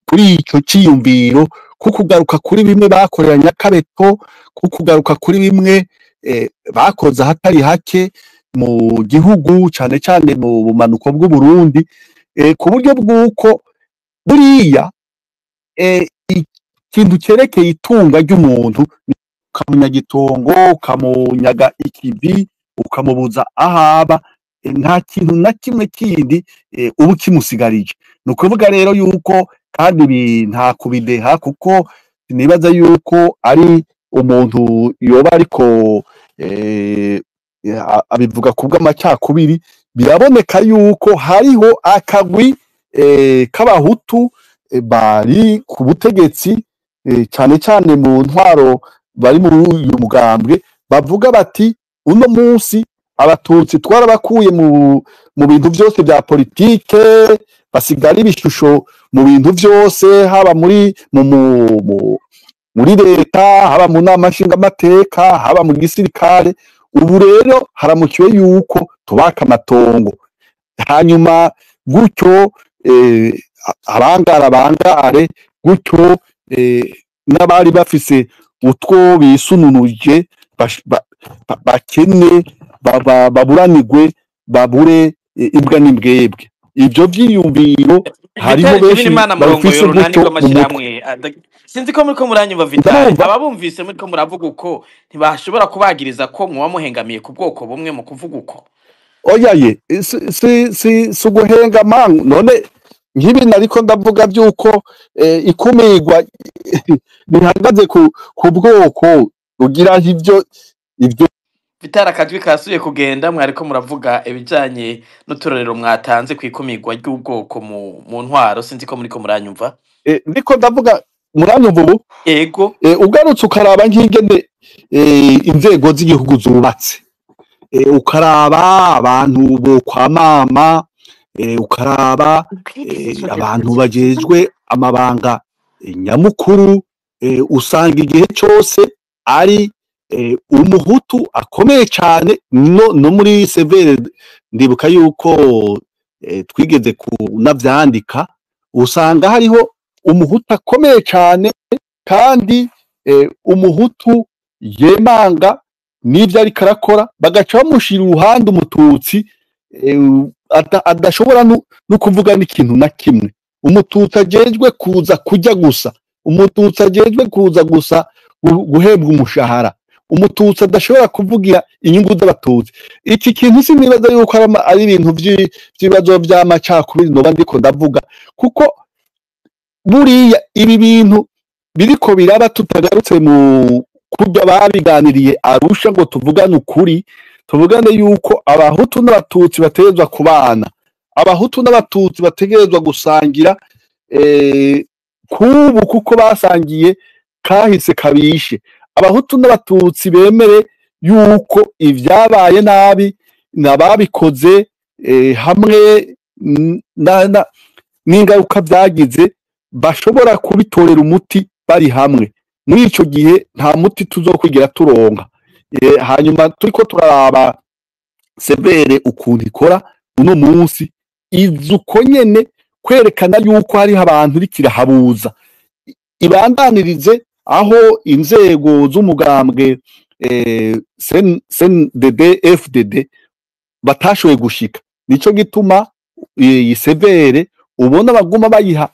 kuri ico ciyumviro, ko kugaruka kuri bimwe bakorera Nyakabeto, ko kugaruka kuri bimwe bakoze ahatari hake mu gihugu, cane cane mu bumanuko bw'Uburundi, ku buryo bw'uko buriya ikintu cerekeye itunga ry'umuntu, ukamunyagitongo, ukamunyaga ikivi, ukamubuza ahaba, nta kintu na kimwe kindi uba ukimusigarije. Ni ukuvuga rero yuko kandi ibi nta kubideha, kuko nibaza yuko ari umuntu yoba ariko abivuga kubw'amacakubiri. Biraboneka yuko hariho akagwi k'abahutu bari ku butegetsi, cane cane mu ntwaro bari muri uyu mugambwe, bavuga bati uno munsi abatutsi twarabakuye mu bintu vyose vya politike, basigara ibishusho mu bintu vyose, haba muri mu, mu, mu, muri leta, haba mu nama nshingamateka, haba mu gisirikare. Ubu rero haramukiwe yuko tubaka amatongo, hanyuma gutyo abangara bangare gutyo, n'abari bafise utwo bisununuje bakene baburanigwe, babure imbwa n'imbwebwe. Ivyo vyiyumviro hariho Vitali benshi Imana murongo babifise yorunani gutyo mu mutwe. rw'amashirahamwe. Sinzi ko muriko muranyumva Vitali. Ndumva. Ababumvise muriko muravuga uko ntibashobora kubagiriza ko muba muhengamiye ku bwoko bumwe mu kuvuga uko. Oya ye, si uguhengama. None nk'ibi nariko ndavuga vy'uko ikumirwa rihagaze ku bwoko rugira ivyo. Vitali akajwi kasubiye kugenda, mwariko muravuga ibijanye n'uturorero mwatanze kwikumirwa ry'ubwoko mu ntwaro. Sinzi ko muriko muranyumva. Ndiko ndavuga, muranyumva ubu? Ego. Ugarutse ukaraba nk'ingene inzego z'igihugu zubatse, ukaraba abantu bo kwa mama, ukaraba abantu bajejwe amabanga nyamukuru, usanga igihe cose ari umuhutu akomeye cane. No muri severe ndibuka yuko twigeze kunavyandika, usanga hariho umuhutu akomeye cane, kandi umuhutu yemanga n'ivyo ariko arakora, bagaca bamushira uruhande umututsi adashobora no kuvuga n'ikintu na kimwe. Umututsi ajejwe kuza kurya gusa, umututsi ajejwe kuza gusa guhembwa umushahara, umututsi adashobora kuvugira inyungu z'abatutsi. Iki kintu sinibaza yuko ari ibintu vy'ibibazo vy'amacakubiri noba ndiko ndavuga, kuko buriya ibi bintu biriko biraba tutagarutse mu kurya babiganiriye Arusha ngo tuvugane ukuri, tuvugane yuko abahutu n'abatutsi bategerezwa kubana, abahutu n'abatutsi bategerezwa gusangira kubu kuko basangiye kahise kabishe. Abahutu n'abatutsi bemere yuko ivyabaye nabi n'ababikoze, hamwe n'ingaruka vyagize, bashobora kubitorera umuti bari hamwe. Muri ico gihe nta muti tuzokwigira turonka. Hanyuma turiko turaraba severe ukuntu ikora uno munsi, izuko nyene kwerekana yuko hariho abantu iriko ibandanirize aho inzego z'umugambwe CNDD FDD batashoboye gushika. Nico gituma iyi severe ubona baguma bayiha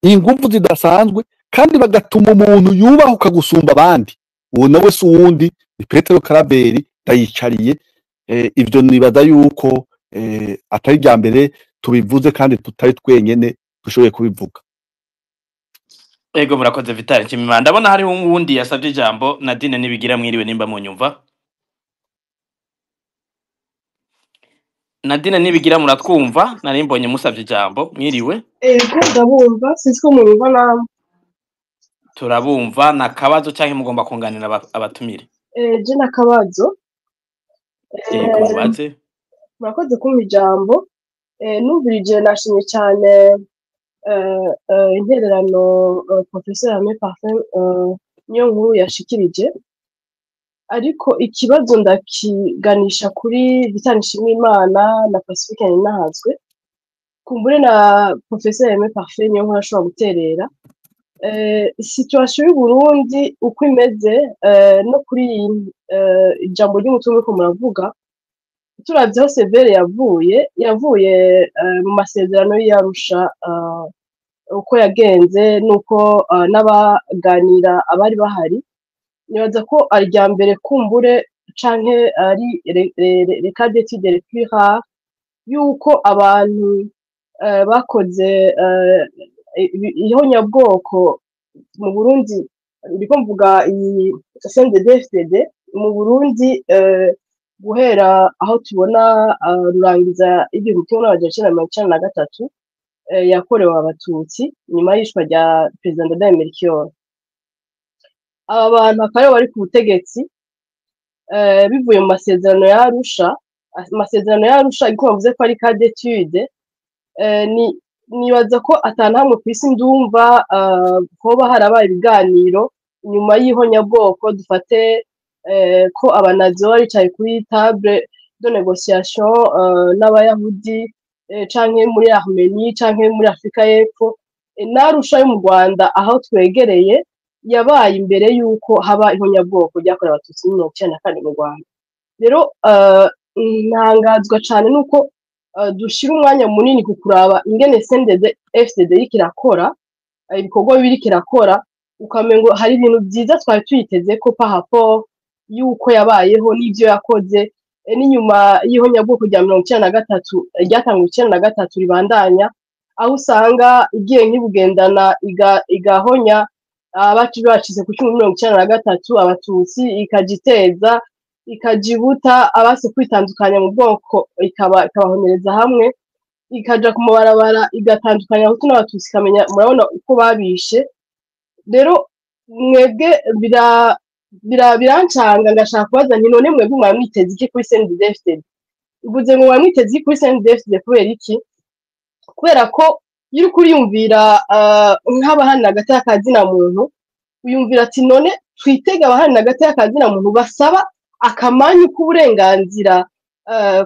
inguvu zidasanzwe, kandi bagatuma umuntu yubahuka gusumba abandi. Uwo nawe si uwundi, ni Petero Karaberi ndayicariye. Ivyo nibaza yuko atari irya mbere tubivuze, kandi tutari twenyene dushoboye kubivuga. Ego, murakoze Vital Nshimiyimana. Ndabona hariho uwundi yasavye ijambo, Nadine Nibigira, mwiriwe nimba munyumva. Nadine Nibigira, muratwumva? Nari mbonye musavye ijambo, mwiriwe. Ego, ndabumva, sinzi ko mubibona namwe. Turabumva. Na kabazo canke mugomba kunganira abatumire? Je n'akabazo. Ego, mubaze. Murakoze kumpa ijambo. Numvirije nashimye cyane intererano Professeur Aimé Parfait niyo nkuru yashikirije, ariko ikibazo ndakiganisha kuri Vital Nshimiyimana na Pacifique Ninahazwe, kumbure na Professeur Aimé Parfait niyo nkuru ashobora guterera. Situation y'u Burundi uko imeze, no kuri ijambo ry'umutwe muriko muravuga, turavye aho Severe yavuye mu masezerano y'Arusha, uko yagenze nuko n'abaganira abari bahari, nibaza ko ari irya mbere kumbure canke ari le cas d'étude le plus rare yuko abantu bakoze ihonyabwoko mu Burundi, ndiko mvuga iyi CNDD-FDD mu Burundi, guhera aho tubona rurangiza 1993 yakorewe Abatutsi nyuma y'ishwa rya Perezida Ndadaye Melchior. Aba bantu akaba bari ku butegetsi bivuye mu masezerano ya Arusha. Amasezerano ya Arusha, iko bavuze ko ari cas d'étude, ni nibaza ko atanahamwe ku isi ndumva hoba harabaye ibiganiro nyuma y'ihonyabwoko, dufate ko abanazi baba bicaye kuri table de négociation n'Abayahudi, canke muri Armenie canke muri Afrika y'Epfo, n'Arusha yo mu Rwanda aho twegereye yabaye imbere y'uko haba ihonyabwoko ryakorewe Abatutsi muri 94 mu Rwanda. Rero ntangazwa cane nuko dushira umwanya munini ku kuraba ingene CNDD FDD iriko irakora, ibikorwa biriko irakora, ukamengo hari ibintu vyiza twari tuyiteze ko par rapport yuko yabayeho n'ivyo yakoze, n'inyuma y'ihonyabwoko rya 93 ryatanguye 93 ribandanya, aho usanga igiye nk'ibugendana igahonya abacu bacize ku cumi 93 Abatutsi, ikaja iteza ikajibuta abase kwitandukanya mu bwoko, ikaba ikabahonereza hamwe, ikaja ku mabarabara igatandukanya Abahutu n'Abatutsi, ikamenya murabona uko babishe. Rero mwebwe bira bira birancanga, ngashaka kubaza nti none mwebwe mwaba mwiteze iki kuri CNDD-FDD? Mvuze ngo mwaba mwiteze iki kuri CNDD-FDD kubera iki? Kubera ko iyo uriko uriyumvira nk'abaharanira agateka ka zina muntu, uyumvira ati none twitege abaharanira agateka ka zina muntu basaba akamanyu k'uburenganzira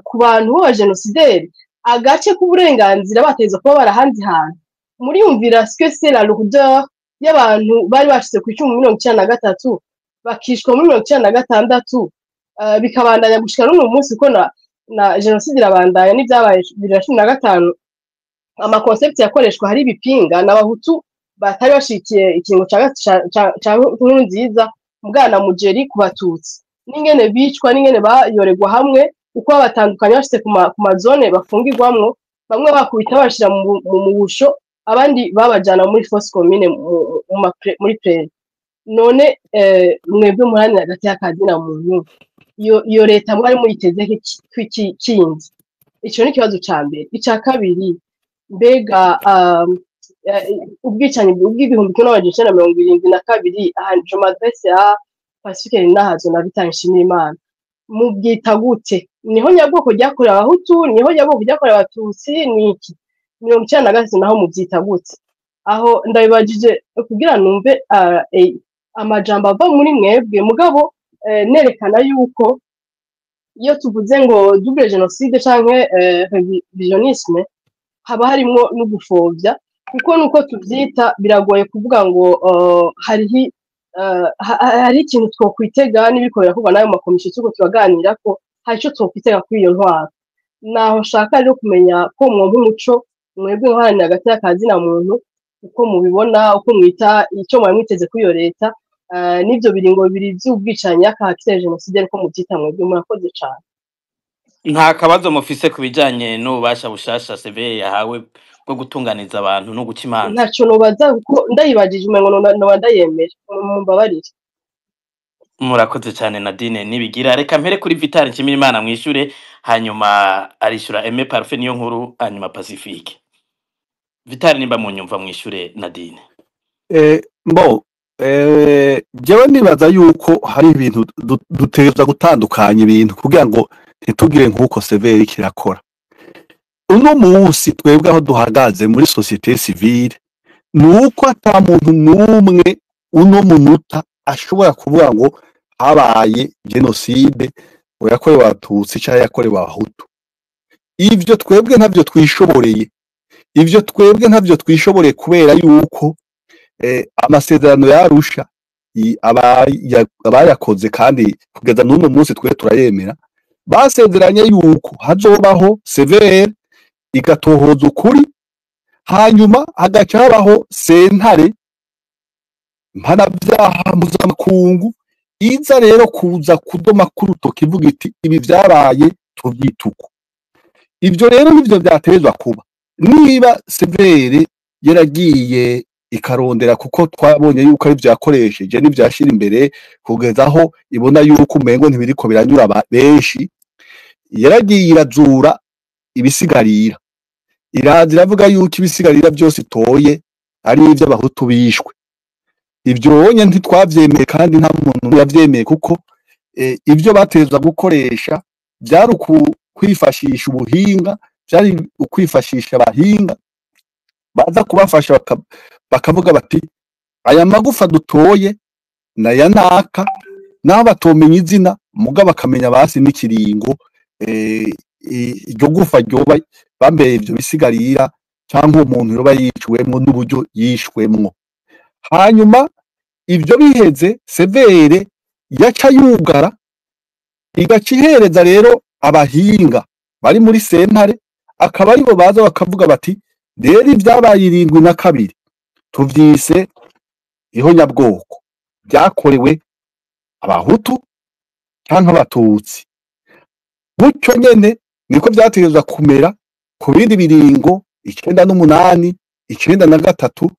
ku bantu b'abajenosideri, agace k'uburenganzira bateza kuba barahandi hantu. Muriyumvira ce que c'est la lourdeur y'abantu bari bashize ku icumu 93 bakishwa muri 96, bikabandanya gushika n'uno munsi, ko na jenoside irabandanya n'ibyabaye 2015, amaconcept yakoreshwa hari ibipinga n'Abahutu batari bashikiye ikingo ca Nkurunziza, Bwana Mugeri ku Batutsi, n'ingene bicwa n'ingene bayoregwa hamwe, uko babatandukanya bashitse ku mazone bafungirwamwo, bamwe bakubita bashira mu busho, abandi babajana muri fosse commune muri prene. None mwebwe muharanira agateka ka zina muntu, iyo leta mwari muyiteze iki kindi? Ico ni ikibazo ca mbere. Ica kabiri, mbega ubwicanyi bw' 1972, aha je m'adresse à Pacifique Ninahazo na Vital Nshimiyimana, mubwita gute? Niho nyabwoko ryakorewe Abahutu, niho nyabwoko ryakorewe Abatutsi, ni iki? 93 naho mubyita gute? Aho ndabibajije kugira numve amajambo ava muri mwebwe, mugabo nerekana yuko iyo tuvuze ngo double génocide canke révisionnisme, haba harimwo no gupfobya, kuko nuko tuvyita biragoye kuvuga ngo hariho hari ikintu twokwitega n'ibiriko birakorwa n'ayo makomisiyo turiko turaganira, ko hari ico twokwitega kuri iyo ntwaro. Naho nshaka rero kumenya ko mwompa umuco mwebwe nkaharanira agateka ka zina muntu, uko mubibona, uko mwita ico mwari mwiteze kuri iyo leta, n'ivyo biringo bibiri vy'ubwicanyi, akahakitera jenoside, uko muvyita mwebwe. Murakoze cane. Nta kabazo mufise ku bijanye n'ububasha bushasha CVR yahawe bwo gutunganiza abantu no guca imanza? Ntaco nobaza kuko ndayibajije umengo noba ndayemera, mumbabarire. Murakoze cyane Nadine Nibigira. Reka mpere kuri Vital Nshimirimana mwishure, hanyuma arishura Aime Parfait niyo nkuru, hanyuma Pacifique. Vital, nimba munyumva mwishure Nadine. Bo jewe nibaza yuko hari ibintu dutegerezwa gutandukanya ibintu kugira ngo ntitugire nk'uko CVR kirakora. Uno munsi twebwe aho duhagaze muri société civile ni uko ata muntu n'umwe uno munota ashobora kuvuga ngo habaye génocide ngo yakorewe Abatutsi canke yakorewe Abahutu. Ivyo twebwe ntavyo twishoboreye. Ivyo twebwe ntavyo twishoboreye kubera yuko amasezerano yarusha abayakoze kandi kugeza n'uno munsi twe turayemera, basezeranye yuko hazobaho CVR igatohoza ukuri, hanyuma hagaca habaho sentare mpanavyaha mpuzamakungu iza rero kuza kudoma k'urutoki ivuga iti ibi vyabaye tuvyituko. Ivyo rero nivyo vyaterezwa kuba. Niba CVR yaragiye ikarondera, kuko twabonye yuko ari vyakoresheje n'ivyashira imbere kugeza aho ibona yuko umengo ntibiriko biranyura benshi, yaragiye irazura ibisigarira, iraza iravuga yuko ibisigarira byose itoye ari ivy'Abahutu bishwe. Ivyo onye ntitwavyemeye kandi nta muntu yavyemeye, kuko ivyo batezwa gukoresha vyari kwifashisha ubuhinga, vyari ukwifashisha abahinga baza kubafasha bakavuga bati aya magufa dutoye naya naka, naho batomenya izina muga bakamenya basi n'ikiringo iryo gufa ryoba bambeye ivyo bisigarira cyangwa umuntu yoba yiciwemwo n'uburyo yishwemwo. Hanyuma ivyo biheze CVR yaca yugara igaca ihereza rero abahinga bari muri sentare, akaba aribo baza bakavuga bati rero ibyabaye 72 tuvyise ihonyabwoko byakorewe Abahutu canke Abatutsi. Gutyo nyene niko vyategerezwa kumera ku bindi biringo 98, 93,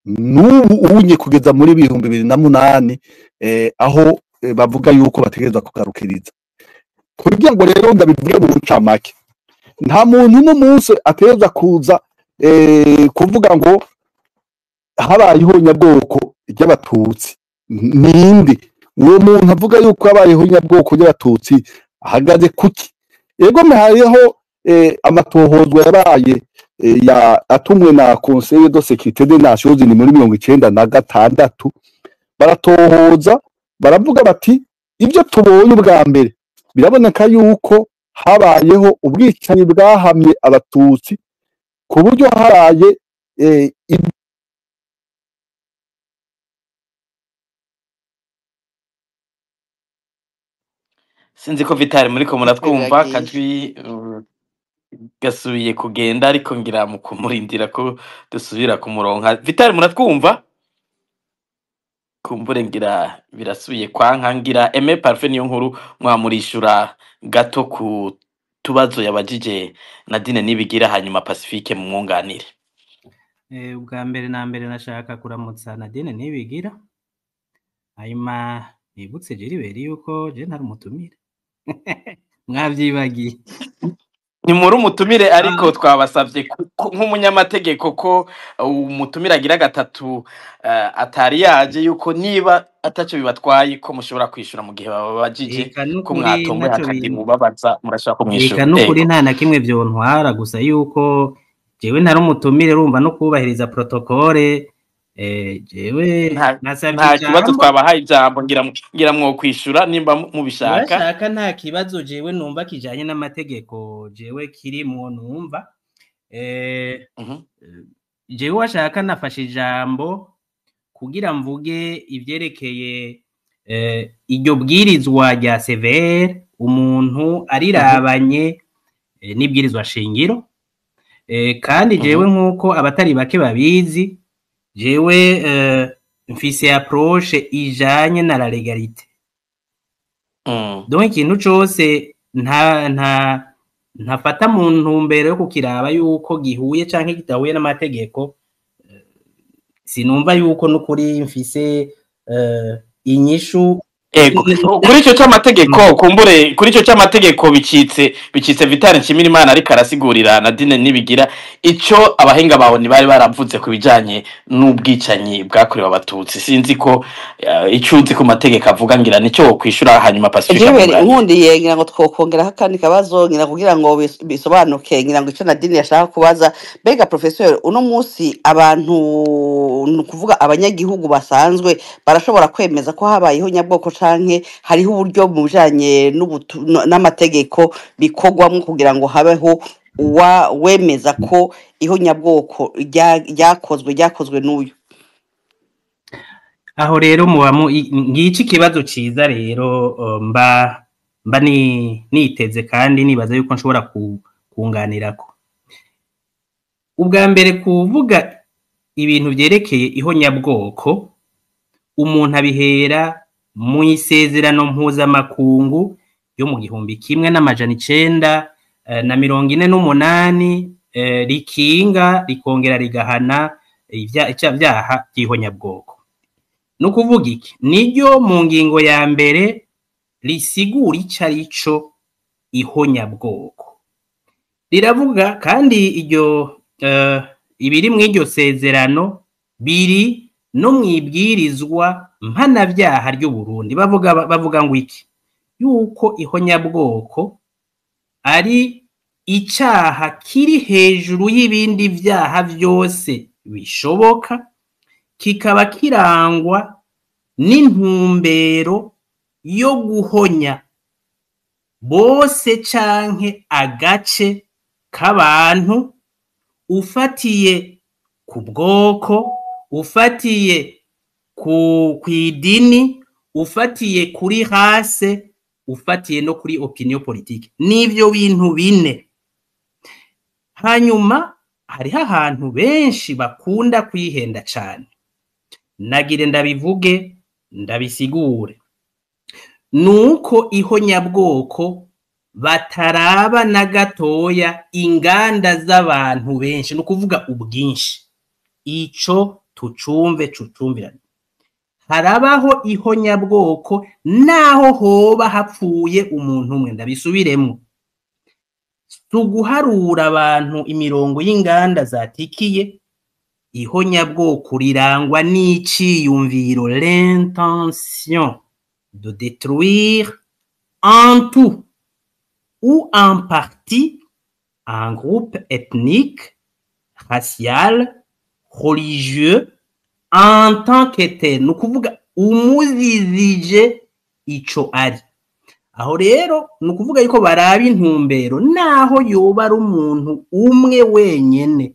n'ubu unye kugeza muri 2008, aho bavuga yuko bategerezwa kugarukiriza. Kugira ngo rero ndabivuge mu ncamake, nta muntu n'umunsi ategerezwa kuza kuvuga ngo habaye ihonyabwoko ry'Abatutsi. Ninde uwo muntu avuga yuko habaye ihonyabwoko ry'Abatutsi ahagaze kuki? Yego hariho amatohozwa yabaye ya atumwe na Conseil de Sécurité des Nations Unies muri 96, baratohoza baravuga bati ibyo tubonye ubwa mbere biraboneka yuko habayeho ubwicanyi bwahamye Abatutsi ku buryo habaye Sinzi ko Vital muriko muratwumva, Biragiye. Kajwi gasubiye kugenda, ariko ngira mu kumurindira ko dusubira kumuronka. Vital muratwumva? Kumbure ngira birasubiye kwanka. Ngira Aime Parfait niyo nkuru mwamurishura gato ku tubazo yabajije Nadine Nibigira, hanyuma Pacifique mumwunganire. Ubwa mbere na mbere nashaka kuramutsa Nadine Nibigira, hanyuma nibutse Gilbert yuko je ntari umutumire. Mwavyibagiye. Ni muri umutumire, ariko twabasavye nk'umunyamategeko ko umutumire agira gatatu atari yaje, yuko niba ataco bibatwaye ko mushobora kwishura mu gihe bababajije Eka ko nukuri mwatomboye ntaco hakagira ubabaza murashobora kumwishura. Eka nukuri Ego. nta na kimwe vyontwara, gusa yuko jewe ntari umutumire, urumva no kubahiriza protokole. Jewe nasavye Nta kibazo, ijambo. twabahaye ijambo, ngira mwokwishura nimba mubishaka. Urashaka nta kibazo, jewe numva kijanye n'amategeko jewe kirimwo numva. Jewe washaka nafashe ijambo kugira mvuge ivyerekeye iryo bwirizwa rya CVR, umuntu arirabanye n'ibwirizwa shingiro. Kandi jewe nkuko abatari bake babizi, jewe mfise approche ijanye na la légalité. Donc ikintu cose Nta nta ntafata mu ntumbero yo kukiraba yuko gihuye canke kidahuye n'amategeko. Sinumva yuko n'ukuri mfise inyishu. Ego, kuri ico c'amategeko, kumbure kuri ico c'amategeko bicitse Vital Nshimirimana ariko arasigurira Nadine Nibigira ico abahinga bawe ntibari baravuze ku bijanye n'ubwicanyi bwakorewe Abatutsi. Sinzi ko ico uzi ku mategeko avuga, ngira nico wokwishura, hanyuma Pacifique Jewe akunganire. Nkundiye, ngira ngo twokongeraho akandi kabazo, ngira kugira ngo bisobanuke, ngira ngo ico Nadine yashaka kubaza. Mbega professeur, uno munsi abantu, ni ukuvuga abanyagihugu basanzwe, barashobora kwemeza ko habayeho nyabwoko, canke hariho uburyo mu bijanye n'amategeko bikorwamwo kugira ngo habeho uwa wemeza ko ihonyabwoko ryakozwe n'uyu? Aho rero muba ngici ikibazo ciza rero, mba ni niteze kandi nibaza yuko nshobora kunganirako. Ubwa mbere, kuvuga ibintu vyerekeye ihonyabwoko, umuntu abihera mu isezerano mpuzamakungu yo mu 1948, rikinga rikongera rigahana ivyaha vy'ihonyabwoko. Ni ukuvuga iki? Niryo mu ngingo ya mbere risigura ico arico ihonyabwoko. Riravuga kandi iryo ibiri mw'iryo sezerano biri no mw'ibwirizwa mpanavyaha ry'u Burundi. Bavuga ngo iki? Yuko ihonyabwoko ari icaha kiri hejuru y'ibindi vyaha vyose bishoboka, kikaba kirangwa n'intumbero yo guhonya bose canke agace k'abantu, ufatiye ku bwoko, ufatiye ku kw'idini, ufatiye kuri race, ufatiye no kuri opinion politique. N'ivyo bintu bine. Hanyuma hariho ahantu benshi bakunda kwihenda cane, nagire ndabivuge, ndabisigure, nuko ihonyabwoko bataraba na gatoya inganda z'abantu benshi, ni ukuvuga ubwinshi. Ico tucumve, cucumvirane. Harabaho ihonyabwoko naho hoba hapfuye umuntu umwe. Ndabisubiremwo: tuguharura abantu imirongo y'inganda zatikiye. Ihonyabwoko rirangwa n'iciyumviro, l'intention de détruire en tout ou en partie un groupe ethnique, racial, religieux en tant que tel. Ni ukuvuga umuzizije ico ari. Aho rero ni ukuvuga yuko baraba intumbero, naho yoba ari umuntu umwe wenyene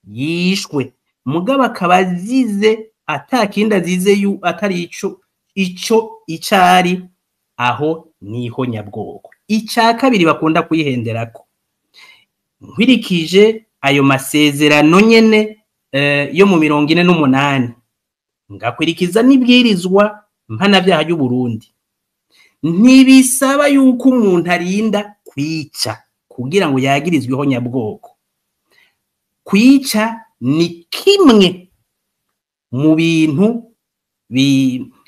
yishwe, mugabo akaba azize atakindi azize atari ico icari, aho niho nyabwoko. Ica kabiri bakunda kwihenderako, nkwirikije ayo masezerano nyene yo mu 48, ngakwirikiza n'ibwirizwa mpanavyaha ry'u Burundi, ntibisaba yuko umuntu arinda kwica kugira ngo yagirizweho nyabwoko. Kwica ni kimwe mu bintu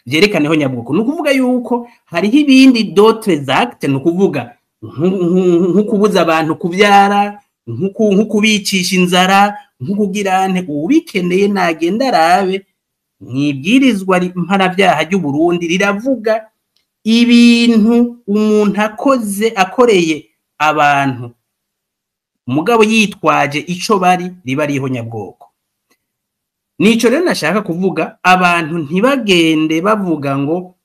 vyerekana nyabwoko. Ni ukuvuga yuko hariho ibindi, d'autres actes, ni ukuvuga nko kubuza abantu kuvyara, nko kubicisha inzara, nko kugira nte. Ubikeneye nagenda arabe mwibwirizwa mpanavyaha ry'u Burundi, riravuga ibintu umuntu akoze, akoreye abantu mugabo yitwaje ico bari, riba ariho nyabwoko. Nico rero nashaka kuvuga, abantu ntibagende bavuga ngo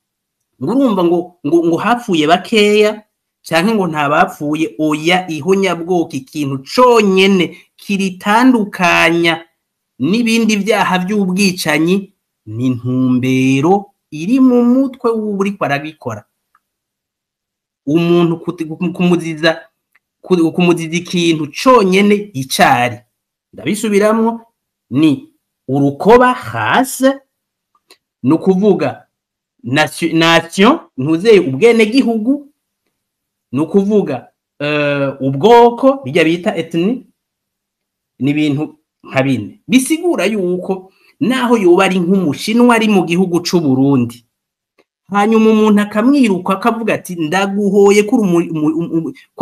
urumva ngo hapfuye bakeya canke ngo nta bapfuye. Oya, ihonyabwoko ikintu conyene kiritandukanya n'ibindi vyaha vy'ubwicanyi ni intumbero iri mu mutwe w'uwuriko arabikora. Umuntu kumuziza ikintu conyene icari, ndabisubiramwo, ni urukoba, race, ni ukuvuga nation, ntuzeye ubwenegihugu. Ni ukuvuga ubwoko, bijya bita ethnie, ni ibintu nka bine bisigura yuko naho yoba ari nk'umushinwa ari mu gihugu c'u Burundi, hanyuma umuntu akamwiruka akavuga ati ndaguhoye ko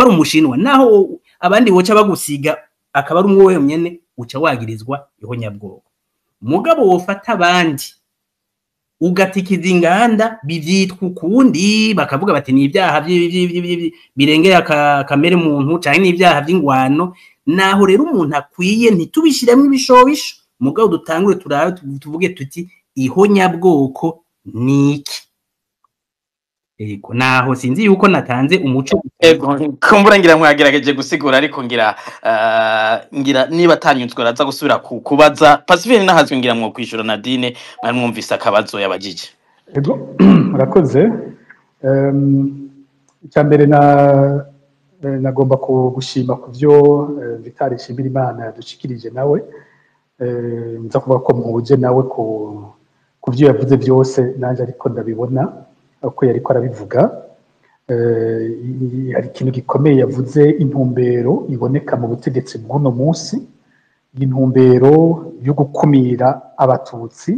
ari umushinwa, naho abandi boca bagusiga akaba ari umwe wenyene, uca wagirizwa ihonyabwoko. Mugabo wofata abandi ugatikiza inganda, bivyitwa ukundi, bakavuga bati ni ibyaha birengera kamere muntu canke ni ibyaha vy'ingwano. Naho rero umuntu akwiye ntitubishiremo ibishobisho, mugabo dutangure turabe, tuvuge tuti ihonyabwoko niki. Ego, naho sinzi yuko natanze umuco. Ego, kumbura ngira mwagerageje gusigura, ariko ngira ngira niba atanyuzwe araza gusubira kubaza. Pacifique nahazwe, ngira mwo kwishura Nadine, mwari mwumvise akabazo yabajije. Ego, murakoze. Icya mbere na nagomba gushima ku byo Vital Nshimirimana yadushikirije nawe. Nza kuvuga ko muhuje nawe ku byo yavuze byose, nanjye ariko ndabibona uko yariko arabivuga. Hari ikintu gikomeye yavuze, intumbero iboneka mu butegetsi bw'uno munsi, intumbero yo gukumira abatutsi.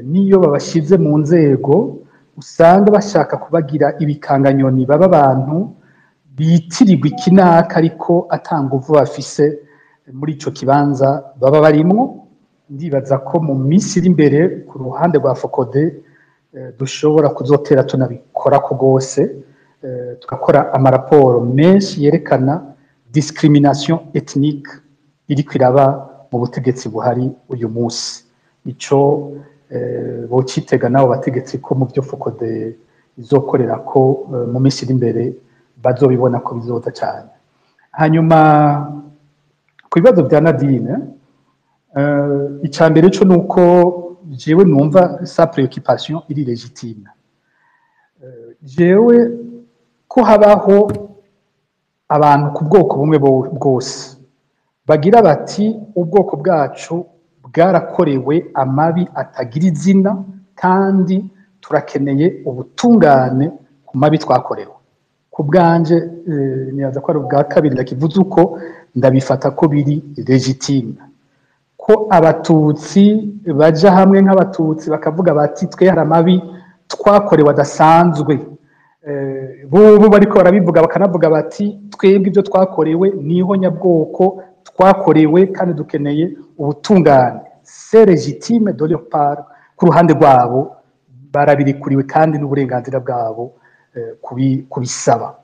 Niyo babashize mu nzego usanga bashaka kubagira ibikanganyoni, baba abantu bitirirwa ikinaka ariko atanguvu bafise muri ico kibanza baba barimwo. Ndibaza ko mu minsi iri imbere ku ruhande rwa FOCODE dushobora kuzotera tunabikora ko rwose, tugakora amaraporo menshi yerekana discrimination ethnique iriko iraba mu butegetsi buhari uyu munsi. Ico bocitega nabo bategetsi ko mu byo FOCODE izokorera ko mu minsi iri imbere bazobibona ko bizoza cyane. Hanyuma ku bibazo bya Nadine, icya mbere cyo nuko jewe numva sa préoccupation iri légitime. Jewe ko habaho abantu ku bwoko bumwe bwose bagira bati ubwoko bwacu bwarakorewe amabi atagira izina kandi turakeneye ubutungane ku mabi twakorewe. Ku bwanje nibaza ko ari ubwa kabiri ndakivuze uko, ndabifata ko biri légitime ko abatutsi baja hamwe nk'abatutsi bakavuga bati twe hari amabi twakorewe adasanzwe. Bubu bariko barabivuga bakanavuga bati twebwe ibyo twakorewe niho nyabwoko twakorewe kandi dukeneye ubutungane. C'est légitime de leur part, ku ruhande rwabo barabirikuriwe kandi n'uburenganzira bwabo kubisaba.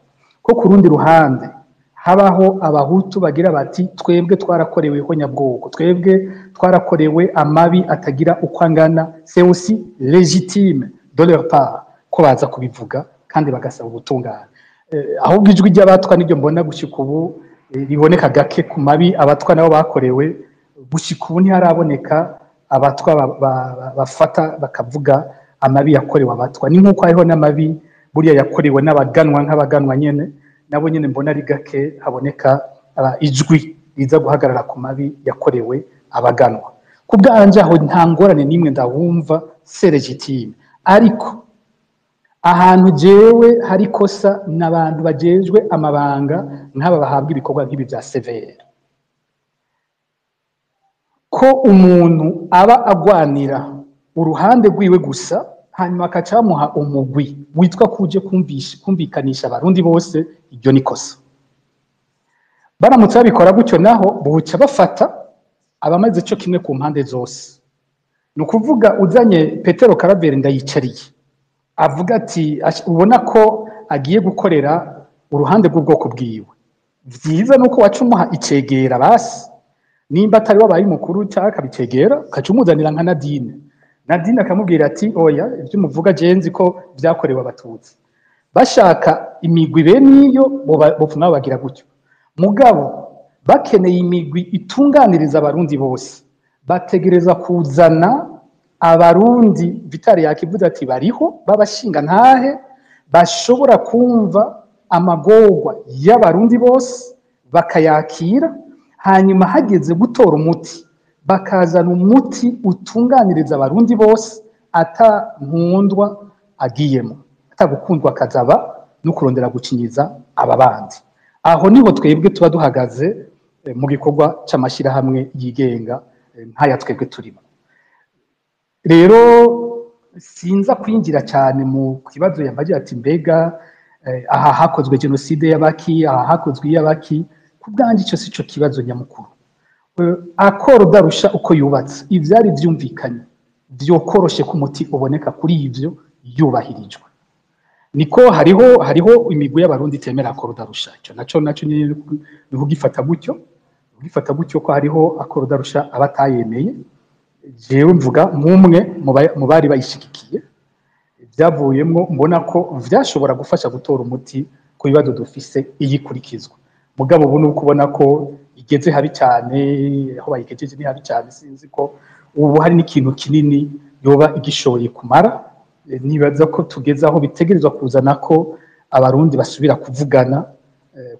Ko ku rundi ruhande habaho abahutu bagira bati twebwe twarakorewe ihonyabwoko, twebwe twarakorewe amabi atagira uko angana, c'est aussi légitime de leur part ko baza kubivuga kandi bagasaba ubutungane. Ahubwo ijwi ry'abatwa niryo mbona gushika ubu riboneka gake ku mabi abatwa nabo bakorewe. Gushika ubu ntiharaboneka abatwa bafata bakavuga amabi yakorewe abatwa. Ni nk'uko hariho n'amabi buriya yakorewe n'abaganwa nk'abaganwa nyene, nabo nyene mbona ari gake haboneka ijwi riza guhagarara ku mabi yakorewe abaganwa. Ku bwanje aho nta ngorane n'imwe ndawumva, c'est légitime. Ariko ahantu jewe hari kosa n'abantu bajejwe amabanga nk'aba bahabwa ibikorwa nk'ibi bya CVR, ko umuntu aba agwanira uruhande rwiwe gusa hanyuma akaca bamuha umugwi witwa kuje kumvikanisha abarundi bose, iryo ni kosa. Baramutse babikora gutyo naho buca bafata abamaze cyo kimwe ku mpande zose. Ni ukuvuga uzanye Petero Karaveri Ndayicariye avuga ati ubona ko agiye gukorera uruhande rw'ubwoko bwiwe, vyiza nuko waca umuha icegera basi, nimba atari wabaye umukuru cyangwa akabicegera ukaca umuzanira nka Nadine. Nadine akamubwira ati oya ibyo umuvuga je nzi ko vyakorewe abatutsi. Bashaka imigwi bene iyo bopfuma bagira gutyo. Mugabo bakeneye imigwi itunganiriza abarundi bose, bategereza kuzana abarundi Vitali yakivuze ati bariho babashinga ntahe bashobora kumva amagorwa y'abarundi bose bakayakira, hanyuma hageze gutora umuti bakazana umuti utunganiriza abarundi bose ata nkundwa agiyemo, atagukundwa akazaba no kurondera gukinyiza aba bandi. Aho niho twebwe tuba duhagaze mu gikorwa c'amashirahamwe yigenga nk'aya twebwe turimo. Rero sinza kwinjira cyane mu kibazo yambagira ati mbega aha hakozwe jenoside y'abaki, aha hakozwe iy'abaki. Ku bwanjye ico sico kibazo nyamukuru. Accord d'Arusha uko yubatse, ivyari vyumvikanye vyokoroshe ko umuti uboneka kuri ivyo yubahirijwe. Niko hariho imigwi y'abarundi itemera accord d'Arusha, ico naco nyene ni kugifata gutyo, kugifata gutyo ko hariho accord d'Arusha abatayemeye. Jewe mvuga nk'umwe mu bari bayishigikiye, ivyavuyemwo mbona ko vyashobora gufasha gutora umuti ku bibazo dufise iyikurikizwa. Mugabo ubu nuko ubona ko igeze habi cyane, aho bayigejeje ni habi cyane, sinzi ko ubu hari n'ikintu kinini yoba igishoboye kumara. Nibaza ko tugeze aho bitegerezwa kuzana ko abarundi basubira kuvugana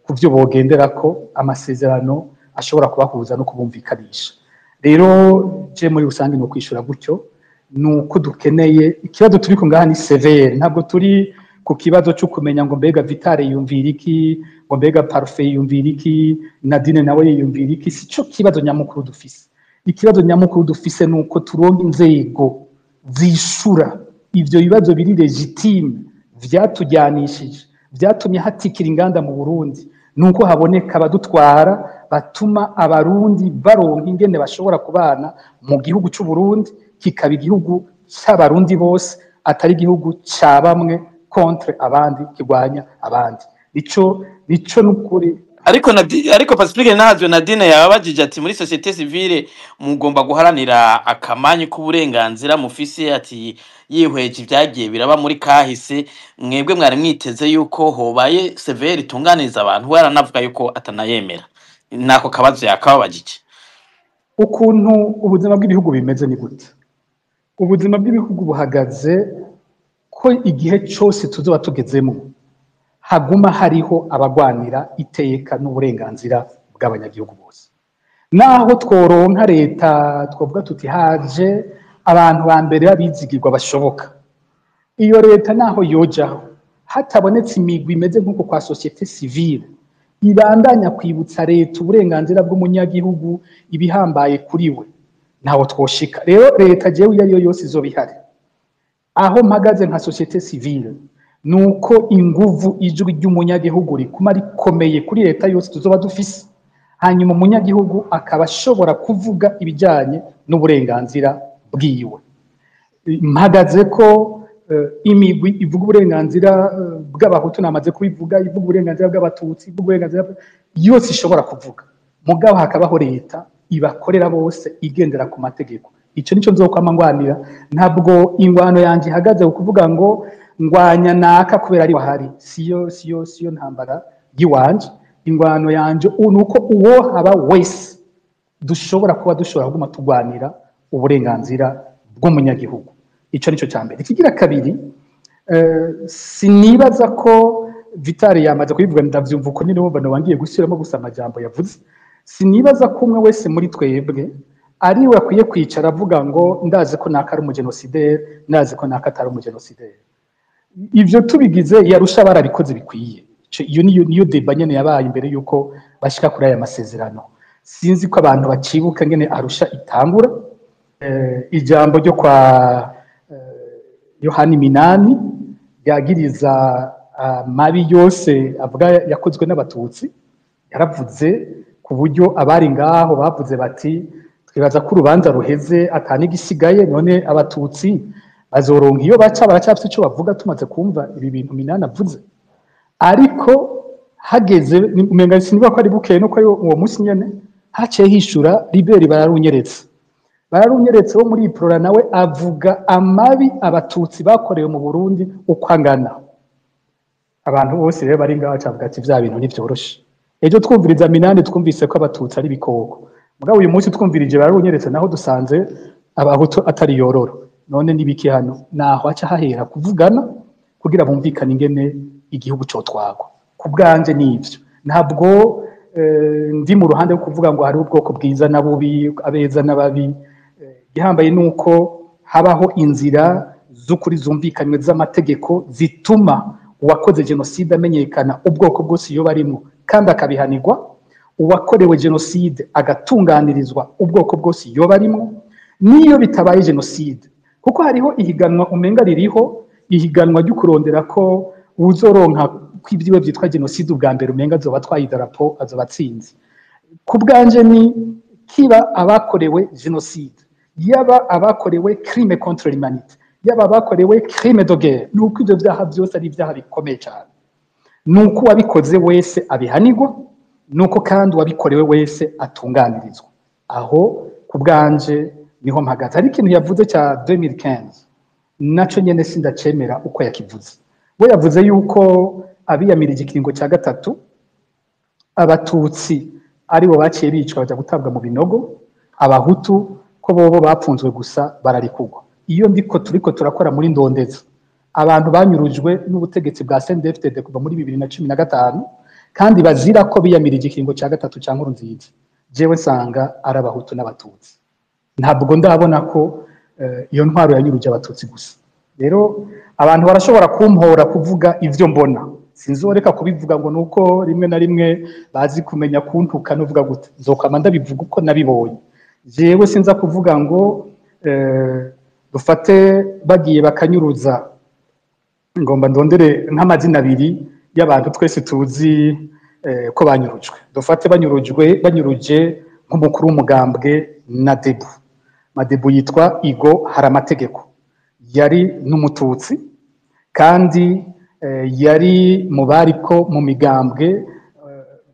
ku vyo bogenderako, amasezerano ashobora kubahuza no kubumvikanisha. Rero je muri rusange no kwishura gutyo nuko dukeneye ikibazo turiko ngaha ni severe, ntabwo turi ku kibazo cyo kumenya ngo mbega Vitale yumvira iki, ngo mbega Parfait yumvira iki, Nadine nawe yumvira iki. Sico kibazo nyamukuru dufise. Ikibazo nyamukuru dufise nuko turonka inzego zishura ivyo bibazo biri legitime vyatujyanishije, vyatumye hatikira inganda mu Burundi, nuko haboneka abadutwara batuma abarundi baronka ingene bashobora kubana mu gihugu c'u Burundi, kikaba igihugu c'abarundi bose, atari igihugu ca bamwe contre abandi, kirwanya abandi. Nico nukuri. Ariko Pacifique Nahazwe Nadine yababajije ati muri société civile mugomba guharanira akamanyu k'uburenganzira mufise, ati yihweje ibyagiye biraba muri kahise, mwebwe mwari mwiteze yuko hobaye severe itunganiriza abantu? We aranavuga yuko atanayemera, nako kabazo yakababajije. Ukuntu ubuzima bw'ibihugu bimeze ni gute? Ubuzima bw'ibihugu buhagaze ko igihe cyose tuzoba tugezemo haguma hariho abagwanira iteka n'uburenganzira bw'abanyagihugu bose. Naho tworonka leta twovuga tuti haje abantu ba mbere babizigirwa bashoboka, iyo leta naho yojaho hatabonetse imigwi imeze nk'uko kwa société civile ibandanya kwibutsa leta uburenganzira bw'umunyagihugu ibihambaye kuri we, ntaho twoshika. Rero leta jewe iyo ariyo yose izoba ihari, aho mpagaze nka société civile nuko inguvu ijwi ry'umunyagihugu rikuma rikomeye kuri leta yose tuzoba dufise, hanyuma umunyagihugu akaba ashobora kuvuga ibijyanye n'uburenganzira bwiwe. Mpagaze ko imigwi ivuga uburenganzira bw'abahutu, namaze kubivuga, ivuga uburenganzira bw'abatutsi, ivuga uburenganzira yose ishobora kuvuga, mugabo hakabaho leta ibakorera bose igendera ku mategeko. Ico nico nzokwama ngwanira. Ntabwo ingwano yanje ihagaze ku kuvuga ngo ngwanya naka kubera ari wahari, siyo ntambara yiwanje. Ingwano yanje nuko uwo haba wese dushobora kuba dushobora kuguma tugwanira uburenganzira bw'umunyagihugu. Ico nico cyambere. Ikigira kabiri, sinibaza ko Vitali yamaze kubivuga, ndavyumva uko nyine wumva wangiye gusubiramo gusa amajambo yavuze. Sinibaza ko umwe wese muri twebwe ari we akwiye kwicara avuga ngo ndazi ko naka ari umugenosideri, ndazi ko naka atari umugenosideri. Ivyo tubigize yarusha barabikoze bikwiye. Iyo niyo deba nyene yabaye imbere yuko bashika kuri aya masezerano. Sinzi ko abantu bacibuka ngene Arusha itangura. Ijambo ryo kwa Yohani Minani yagiriza mabi yose avuga yakozwe n'abatutsi, yaravuze ku buryo abari ngaho bavuze bati twibaza ko urubanza ruheze atanigisigaye, none abatutsi bazoronka iyo baca, baracafite ico bavuga tumaze kumva ibi bintu Minani avuze. Ariko hageze umenga siniba ko ari bukeye no ko uwo munsi nyene haciye hishura Liberi bararunyeretse wo muri Iprora, nawe avuga amabi abatutsi bakorewe mu Burundi uko angana. Abantu bose rero bari ngaho bacavuga ati vya bintu ntivyoroshe. Ejo twumviriza Minani twumvise ko abatutsi ari ibikoko, mugabo uyu munsi twumvirije bararunyeretse naho dusanze abahutu atari yororo. None nibiki hano? Naho aca hahera kuvugana kugira bumvikane ingene igihugu cotwagwa. Ku bwanje nivyo, ntabwo ndi mu ruhande rwo kuvuga ngo hari ubwoko bwiza na bubi, abeza n'ababi. Gihambaye nuko habaho inzira z'ukuri zumvikanywe z'amategeko zituma Uwakoze jenoside amenyekana ubwoko bwose iyo barimo kandi akabihanirwa, uwakorewe jenoside agatunganirizwa ubwoko bwose iyo barimo, niyo bitabaye jenoside. Kuko hariho ihiganwa umenga ririho, ihiganwa ryo kurondera ko uzoronka kw'ibyiwe byitwa jenoside ubwa mbere, umenga azoba atwaye idarapo, azoba atsinze. Ku bwanje ni kiba abakorewe jenoside, yaba abakorewe crime contre l'humanité, yaba abakorewe crime de guerre, nuko ibyo byaha byose ari ibyaha bikomeye cyane, nuko uwabikoze wese abihanirwa, nuko kandi uwabikorewe wese atunganirizwa. Aho ku bwanje niho mpagaze. Hari ikintu yavuze cya 2015, naco nyene sindacemera uko yakivuze. We yavuze yuko abiyamirije ikiringo cya gatatu abatutsi aribo baciye bicwa bajya gutabwa mu binogo, abahutu ko bobo bapfunzwe gusa bararikugwa. Iyo ndiko turiko turakora muri ndondeza abantu banyurujwe n'ubutegetsi bwa CNDD-FDD kuva muri 2015 kandi bazira ko biyamirije ikiringo cya gatatu cya Nkurunziza, jewe nsanga ari abahutu n'abatutsi. Ntabwo ndabona ko iyo ntwaro yanyuruje abatutsi gusa. Rero abantu barashobora kumpora kuvuga ivyo mbona, sinzoreka kubivuga ngo nuko rimwe na rimwe bazi kumenya kuntuka nuvuga gute, nzokwama ndabivuga uko nabibonye. Jewe sinza kuvuga ngo dufate bagiye bakanyuruza, ngomba ndondere nk'amazina abiri y'abantu twese tuzi ko banyurujwe. Dufate banyuruje nk'umukuru w'umugambwe na Debu. Madebu yitwa Igo Haramategeko, yari n'umututsi kandi yari mu bariko mu migambwe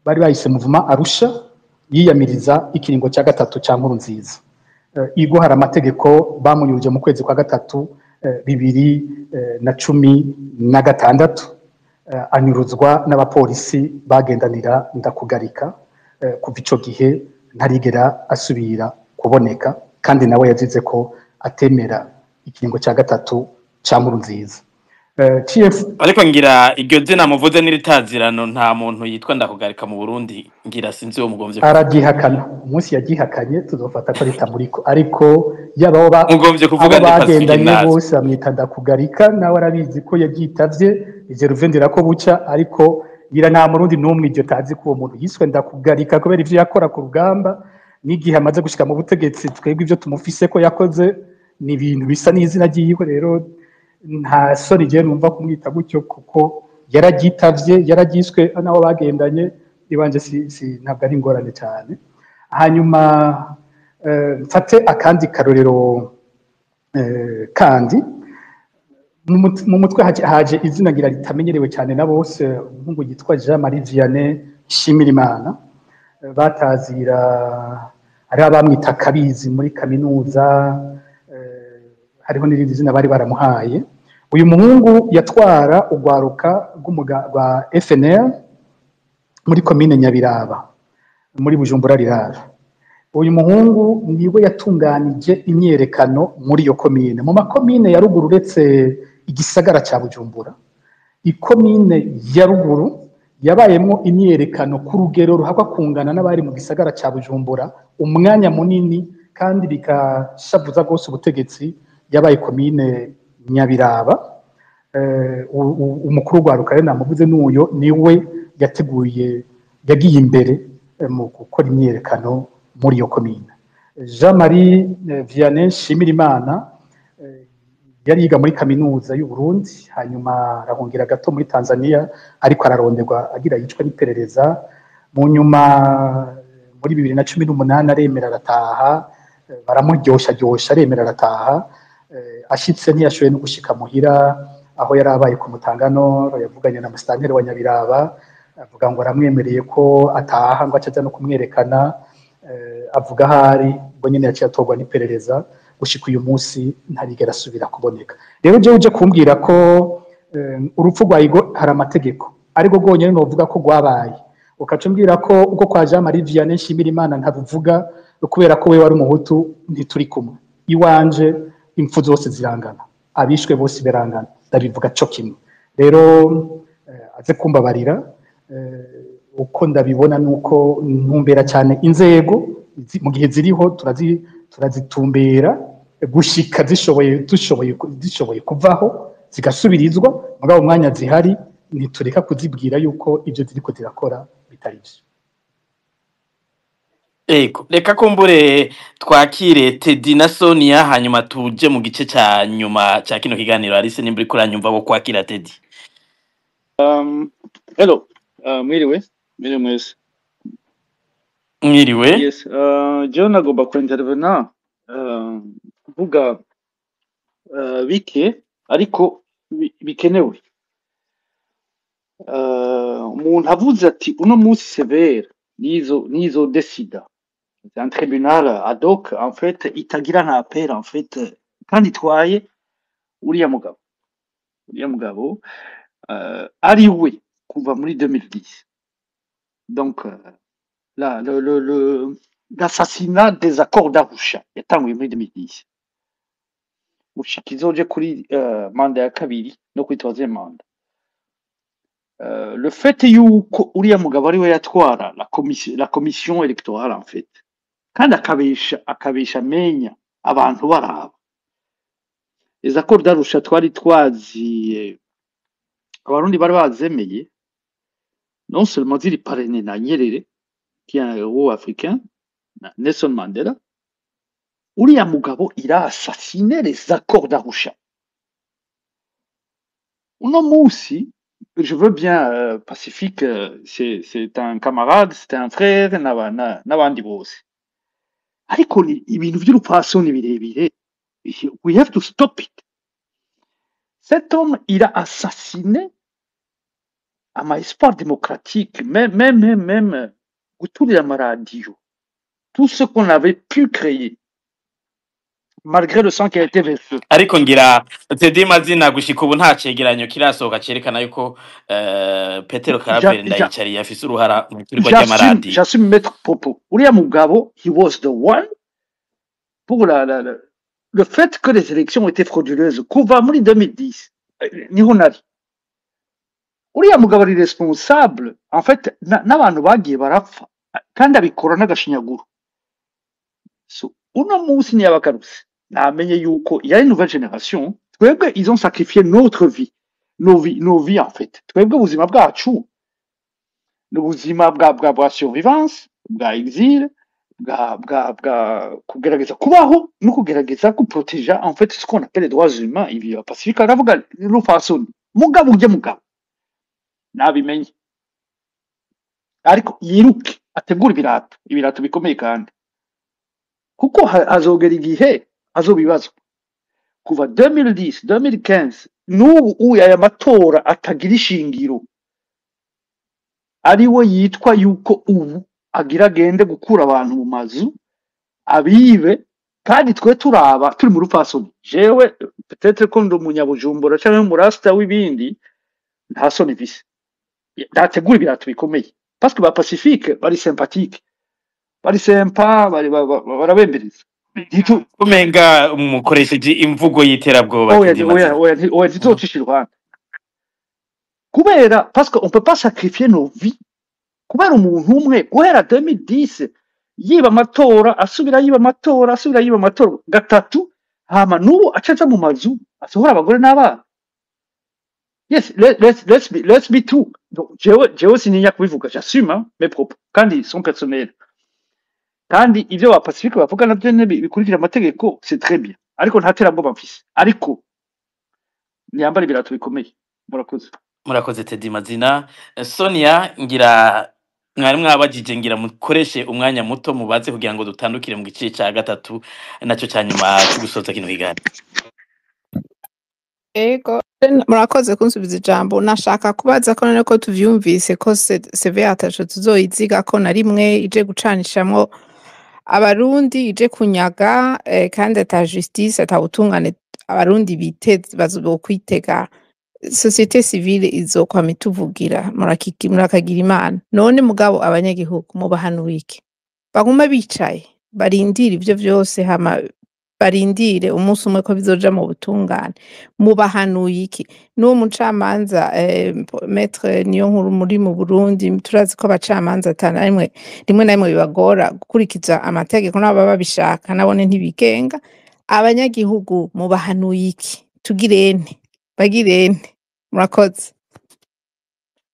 bari bahise muvuma Arusha yiyamiriza ikiringo cya gatatu cya Nkurunziza. Igo Haramategeko bamunyuruje mu kwezi kwa gatatu 2016, anyuruzwa n'abapolisi bagendanira Ndakugarika. Kuva ico gihe ntarigera asubira kuboneka, kandi nawe yazize ko atemera ikiringo cya gatatu cya Nkurunziza. TF Ariko ngira iryo zina muvuze n'iritazirano, nta muntu yitwa Ndakugarika mu Burundi, ngira sinzi uwo mugomvye kuvuga. Aragihakana, umunsi yagihakanye tuzofata ko ritamuriko, ariko yaba abo Mugomvye kuvuga abo ndi Pacifique bagendanye Nazi. bose bamwita Ndakugarika, nawe arabizi ko yaryitavye ivyo ruvendera ko buca, ariko ngira nta murundi n'umwe iryo tazi ko uwo muntu yiswe Ndakugarika kubera ivyo yakora ku rugamba n'igihe amaze gushika mu butegetsi. Twebwe ivyo tumufise ko yakoze ni ibintu bisa n'izina ryiwe, rero nta soni jewe numva kumwita gutyo kuko yararyitavye, yararyiswe n'abo bagendanye. Ibanje si ntabwo ari ingorane cyane. Hanyuma mfate akandi karorero kandi mu mutwe haje izina ngira ritamenyerewe cyane na bose, umuhungu yitwa Jean Marie Vianney Nshimirimana, batazira hariho abamwita Kabizi muri kaminuza, hariho n'irindi zina bari baramuhaye. Uyu muhungu yatwara urwaruka rwa FNL muri komine Nyabiraba muri Bujumbura Rirara. Uyu muhungu niwe yatunganije imyerekano muri iyo komine. Mu makomine ya ruguru uretse igisagara cya Bujumbura, ikomine ya ruguru yabayemwo imyerekano ku rugero ruhakwa kungana n'abari mu gisagara cya Bujumbura umwanya munini, kandi bikashavuza rwose ubutegetsi. Yabaye komine Nyabiraba. Umukuru w'urwaruka rero namuvuze n'uyo, niwe yateguye, yagiye imbere mu gukora imyerekano muri iyo komine. Jean Marie Vianney Nshimirimana yari yiga muri kaminuza y'u Burundi, hanyuma arahungira gato muri Tanzania, ariko araronderwa agira yicwa n'iperereza. Mu nyuma muri 2018 aremera arataha, baramuryosha aremera arataha. Ashitse ntiyashoboye no gushika muhira aho yari abaye ku Mutangano. Yavuganye na musitanteri wa Nyabiraba, avuga ngo aramwemereye ko ataha, ngo acaja no kumwerekana, avuga ahari, ngo nyene yaciye atorwa n'iperereza. Gushika uyu munsi ntarigera asubira kuboneka. Rero jewe uje kumbwira ko urupfu rwa Igo hari amategeko ariko rwonyene novuga ko rwabaye, ukaca umbwira ko uko kwa Jean Marie Vianney Nshimirimana ntabuvuga kubera ko we wari umuhutu, ntituri kumwe. Iwanje impfu zose zirangana, abishwe bose barangana, ndabivuga co kimwe. Rero aze kumbabarira, uko ndabibona nuko ntumbera cyane inzego mu gihe ziriho turazitumbera gushika zishoboye kuvaho zigasubirizwa, mugabo umwanya zihari Ntitureka kuzibwira yuko ivyo ziriko zirakora bitari vyo. Ego, reka kumbure twakire Teddy na Sonia, hanyuma tuje mu gice ca nyuma ca kino kiganiro. Alice, nimba uriko uranyumva, wo kwakira Teddy. Hello, mwiriwe, mwiriwe mwese. Mwiriwe. Yes, jewe nagomba kuintervena kuvuga bike ariko bikenewe. Umuntu avuze ati uno munsi CVR nizo desida. C'est un tribunal ad hoc en fait, itagira nta appel en fait, kandi itwaye uriya mugabo. Uriya mugabo ari we kuva muri 2010. Donc la, le, l'assassinat des accords d'Arusha yatanguye muri 2010 gushika izoje kuri manda ya kabiri no kuri troisième manda. Le fait yuko uriya mugabo ari we yatwara la commission électorale en fait, kandi akabesha amenya abantu baraba les accords d'Arusha twari twaziye, Abarundi bari bazemeye, non seulement ziri parrainé na Nyerere qui est un héros africain, na Nelson Mandela. Uriya mugabo, il a assassiné les accords d'Arusha. Uno munsi, je veux bien Pacifique, c'est un camarade, c'est un frère, n'abandi bose, ariko ni ibintu by'urupfasoni birebire. We have to stop it. Cet homme, il a assassiné ama espoir démocratique, même guturira amaradiyo, tout ce qu'on avait pu créer malgré le sang qui a été versé. Ariko ngira Teddy Mazina, gushika ubu nta cegeranyo kirasohoka cerekana yuko Petero Karaveri Ndayicariye afise uruhara mu iturwa J'assume, ry'amaradiyo. j'assume mes propos. Uriya mugabo, he was the one pour le fait que les élections étaient frauduleuses kuva muri 2010. Niho nari. Uriya mugabo ari responsable en fait, n'abantu bagiye barapfa kandi abikora n'agashinyaguro. So uno munsi ntiyabagarutse, namenye yuko il y a une nouvelle génération. Twebwe, ils ont sacrifié notre vie, nos vies, nos vies en fait. Twebwe ubuzima bwacu ni ubuzima bwa survivance, bwa exil, bwa kugerageza kubaho no kugerageza kuproteja en fait ce qu'on appelle les droits humains. Ibi Pacifique aravuga n'urupfasoni, mugabo ujye mugabo nabimenye, ariko yiruke ategure ibirato, ibirato bikomeye, kandi kuko hazogera igihe azobibazwa. Kuva 2010, 2015, n'ubu uyu aya matora atagira ishingiro, ari we yitwa yuko ubu agira agende gukura abantu mu mazu abibe, kandi twe turaba turi mu rupfasoni. Jewe peut-être ko ndi umunyabujumbura canke umurasta w'ibindi, nta soni mfise. Ndategura ibirato bikomeye parce que ba Pacifique bari sympathique, bari sympa, bari barabembereza. Umenga mukoresheje imvugo y'iterabwoba. Oya. Teddy Oya. Mazina. Oya, oya, ntituzocisha iruhande kubera parce que on peut pas sacrifier nos vies kubera umuntu umwe guhera 2010 yiba amatora, asubira yiba amatora, asubira yiba amatora gatatu, hama n'ubu acaja mu mazu asohora abagore n'abana. Yes, let's be true. Donc jewe sintinya kubivuga, j'assume, hein, mes propos kandi sont personnels. Kandi ivyo ba Pacifique bavuga navyo nyene bikurikira amategeko, c'est très bien, ariko nta terabwoba mfise, ariko niyambara ibirato bikomeye. Murakoze. Murakoze, Teddy Mazina. Sonia, ngira mwari mwabajije, ngira mukoreshe umwanya muto mubaze kugira ngo dutandukire mu gice ca gatatu naco ca nyuma cyo gusoza kino kiganiro. Ego, murakoze kunsubiza ijambo. Nashaka kubaza ko none ko tuvyumvise ko CVR ataco tuzoyiziga ko na rimwe, ije gucanishamwo Abarundi, ije kunyaga, kandi ata justice, ata butungane Abarundi biteze bazokwitega, société civile izokwama ituvugira murakagira Imana. None mugabo abanyagihugu mubahanuye iki? Bagume bicaye barindire ivyo vyose, hama barindire umunsi umwe ko bizoja mu butungane? Mubahanuye iki? N'uwo mucamanza, maître Niyonkuru, muri mu Burundi turazi ko abacamanza ata na rimwe, rimwe na rimwe bibagora gukurikiza amategeko, nabo baba babishaka nabone ntibigenga. Abanyagihugu mubahanuye iki? Tugirente bagirente? Murakoze.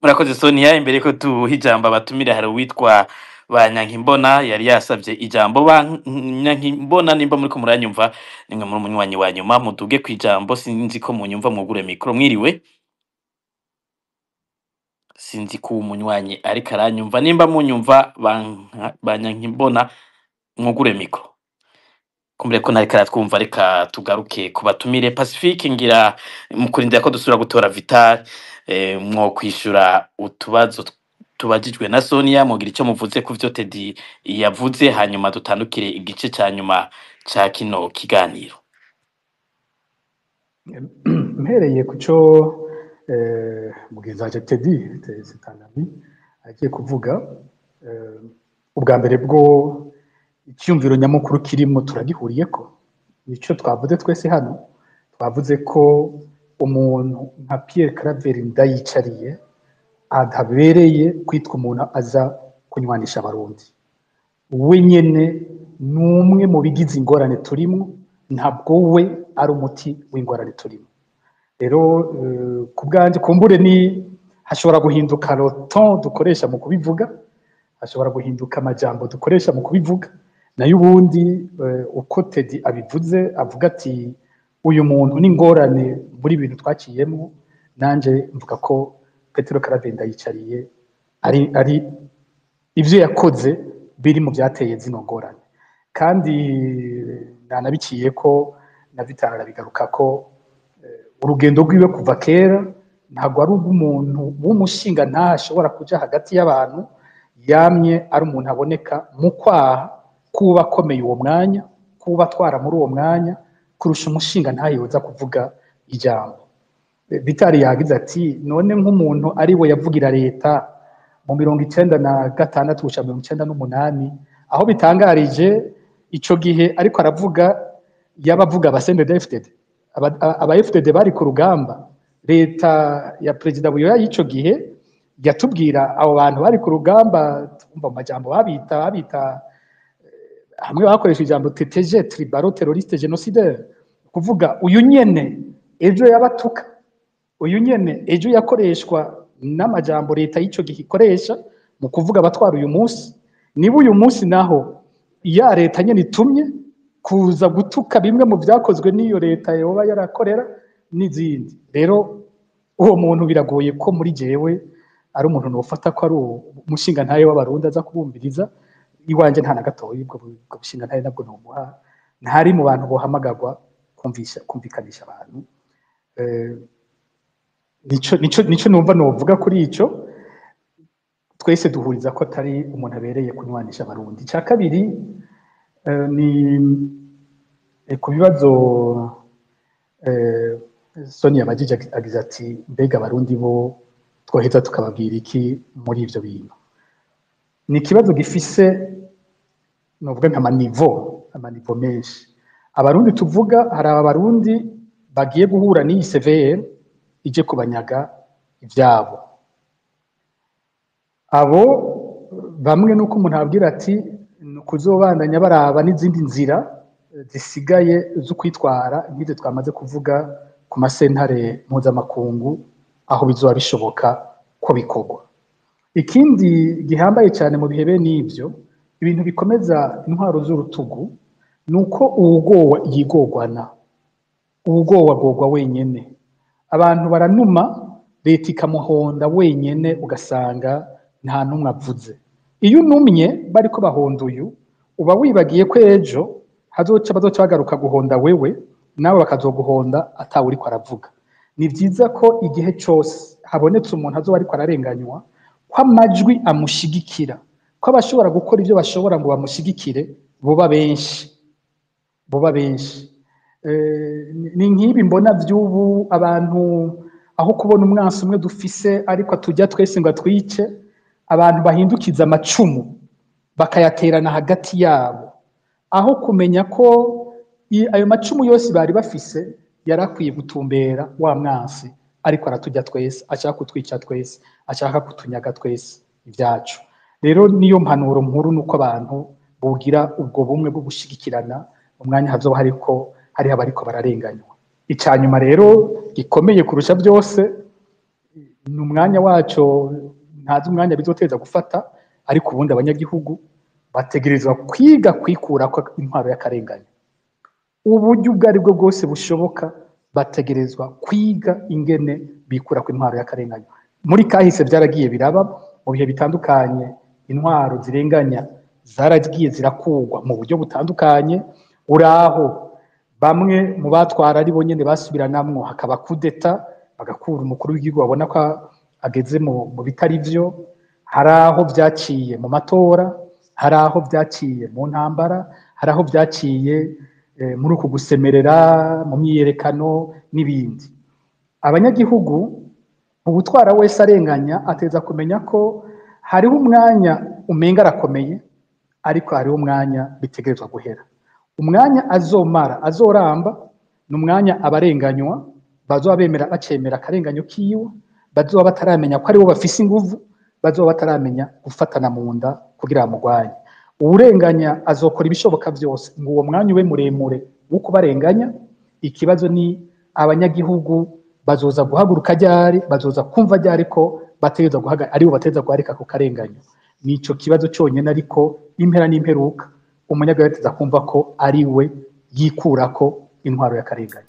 Murakoze Sonia. Imbere ko tuha ijambo abatumire, hari uwitwa Banyankimbona yari yasavye ijambo. Banyankimbona, nimba muriko muranyumva, nimwe muri umunywanyi wa nyuma, muduge ku ijambo. Sinzi ko munyumva, mwugure micro. Mwiriwe. Sinzi ko uwo munywanyi ariko aranyumva. Nimba munyumva, Banyankimbona, mwugure micro. Kumbure ko ntariko aratwumva, reka tugaruke ku batumire. Pacifique, ngira mu kurindira ko dusubira gutora Vital, mwo kwishura utubazo tubajijwe na Sonia, mugira icyo muvuze ku vyo Teddy yavuze, hanyuma dutandukire igice ca nyuma ca kino kiganiro. Mpereye ku cyo mugenzi wanje Teddy, c'est un ami, agiye kuvuga, ubwa mbere bwo icyumviro nyamukuru kirimo turagihuriyeko, nicyo twavuze twese hano. Twavuze ko umuntu nka Pierre Claver Ndayicariye atabereye kwitwa umuntu aza kunywanisha Abarundi. We nyene ni umwe mu bigize ingorane turimo, ntabwo we ari umuti w'ingorane turimo. Rero ku bwanjye, kumbure ni hashobora guhinduka le ton dukoresha mu kubivuga, hashobora guhinduka amajambo dukoresha mu kubivuga, nayo ubundi uko Teddy abivuze, avuga ati uyu muntu n'ingorane muri bintu twaciyemo, nanje mvuga ko Petero Claver Ndayicariye ari ivyo yakoze biri mu byateye zino ngorane. Kandi nanabiciye ko na Vital arabigaruka ko urugendo rwiwe kuva kera ntabwo ari ubw'umuntu w'umushinga ntashobora kuja hagati y'abantu. Yamye ari umuntu aboneka mu kwaha kuba akomeye uwo mwanya, kuba atwara muri uwo mwanya, kurusha umushinga ntayoza kuvuga ijambo. Vitali yagize ati none nk'umuntu ari we yavugira leta mu 96 gushika 98, aho bitangarije ico gihe ariko aravuga, yabavuga aba CNDD-FDD, aba FDD bari ku rugamba. Leta ya Perezida Buyoya y'ico gihe yatubwira abo bantu bari ku rugamba, twumva mu majambo babita hamwe bakoresha ijambo TTG, tribalo terroriste génocidaire. Kuvuga uyu nyene ejo yabatuka, uyu nyene ejo yakoreshwa n'amajambo leta y'ico gihe ikoresha mu kuvuga abatwara uyu munsi. Niba uyu munsi naho ya leta nyene itumye kuza gutuka bimwe mu vyakozwe n'iyo leta yoba yarakorera n'izindi, rero uwo muntu biragoye ko muri jewe ari umuntu nofata ko ari umushinga ntaye w'Abarundi aza kubumviriza. Iwanje nta na gatoyi ubwo bushinga ntaye nabwo nomuha, ntari mu bantu bohamagarwa kumvikanisha abantu. Nico numva novuga kuri ico. Twese duhuriza ko atari umuntu abereye kunywanisha Abarundi. Icya kabiri ni ku bibazo Sonia yabajije, agize ati mbega Abarundi bo twoheza tukababwira iki muri ivyo bintu? Ni ikibazo gifise novuga nka amanivo menshi. Abarundi tuvuga, hari Abarundi bagiye guhura n'iyi CVR ije kubanyaga ivyabo. Abo bamwe nuko umuntu ababwira ati ni ukuzobandanya baraba n'izindi nzira zisigaye zo kwitwara, nk'ivyo twamaze kuvuga ku masentare mpuzamakungu, aho bizoba bishoboka ko bikorwa. Ikindi gihambaye cyane mu bihe bene ivyo, ibintu bikomeza intwaro z'urutugu, nuko uwugowa yigogwana, uwugowa agogwa wenyene. Abantu baranuma, leta ikamuhonda wenyene, ugasanga nta numwe avuze. Iyo unumye bariko bahonda uyu, uba wibagiye ko ejo bazoca bagaruka guhonda wewe, nawe bakazoguhonda atawe uriko aravuga. Ni vyiza ko igihe cose habonetse umuntu azoba ariko ararenganywa, ko amajwi amushigikira, ko abashobora gukora ivyo bashobora ngo bamushigikire boba benshi, boba benshi. Ni nk'ibi mbona vy'ubu, abantu aho kubona umwansi umwe dufise ariko atujya twese ngo atwice, abantu bahindukiza amacumu bakayaterana hagati yabo, aho kumenya ko ayo macumu yose bari bafise yarakwiye gutumbera wa mwansi ariko aratujya twese, ashaka kutwica twese, ashaka kutunyaga twese ibyacu. Rero niyo mpanuro nkuru, nuko abantu bogira ubwo bumwe bwo gushigikirana umwanya hazoba hariko hariho abariko bararenganywa. Icanyuma rero gikomeye kurusha byose, Ni umwanya waco, ntazi umwanya bizoteza gufata, ariko ubundi abanyagihugu bategerezwa kwiga kwikurako intwaro y'akarengane. Uburyo ubwo ari bwo bwose bushoboka, bategerezwa kwiga ingene bikura ku intwaro y'akarengane. Muri kahise byaragiye biraba mu bihe bitandukanye, intwaro zirenganya zaragiye zirakugwa mu buryo butandukanye. Uraho bamwe mu batwara ari bo nyene basubiranamwo, hakaba kudeta, bagakura umukuru w'igihugu babona ko ageze mu bitari vyo. Hari aho vyaciye mu matora, hari aho vyaciye mu ntambara, hari aho vyaciye muri uku gusemerera mu myiyerekano n'ibindi. Abanyagihugu, ubutwara wese arenganya ateza kumenya ko hariho umwanya umenga arakomeye, ariko hariho umwanya bitegerezwa guhera. Umwanya azomara azoramba ni umwanya abarenganywa bazoba bemera, bacemera akarenganyo kiwe, bazoba bataramenya ko aribo bafise inguvu, bazoba bataramenya gufatana mu nda kugira bamugwanye. Uwurenganya azokora ibishoboka byose ngo uwo mwanya ube muremure wo kubarenganya. Ikibazo ni abanyagihugu bazoza guhaguruka ryari, bazoza kumva ryari ko bategerezwa guhagarika, aribo bategerezwa guhagarika ako karenganyo. Nico kibazo cyonyine, ariko impera n'imperuka umunyagihugu ategerezwa kumva ko ari we yikurako intwaro y'akarengane.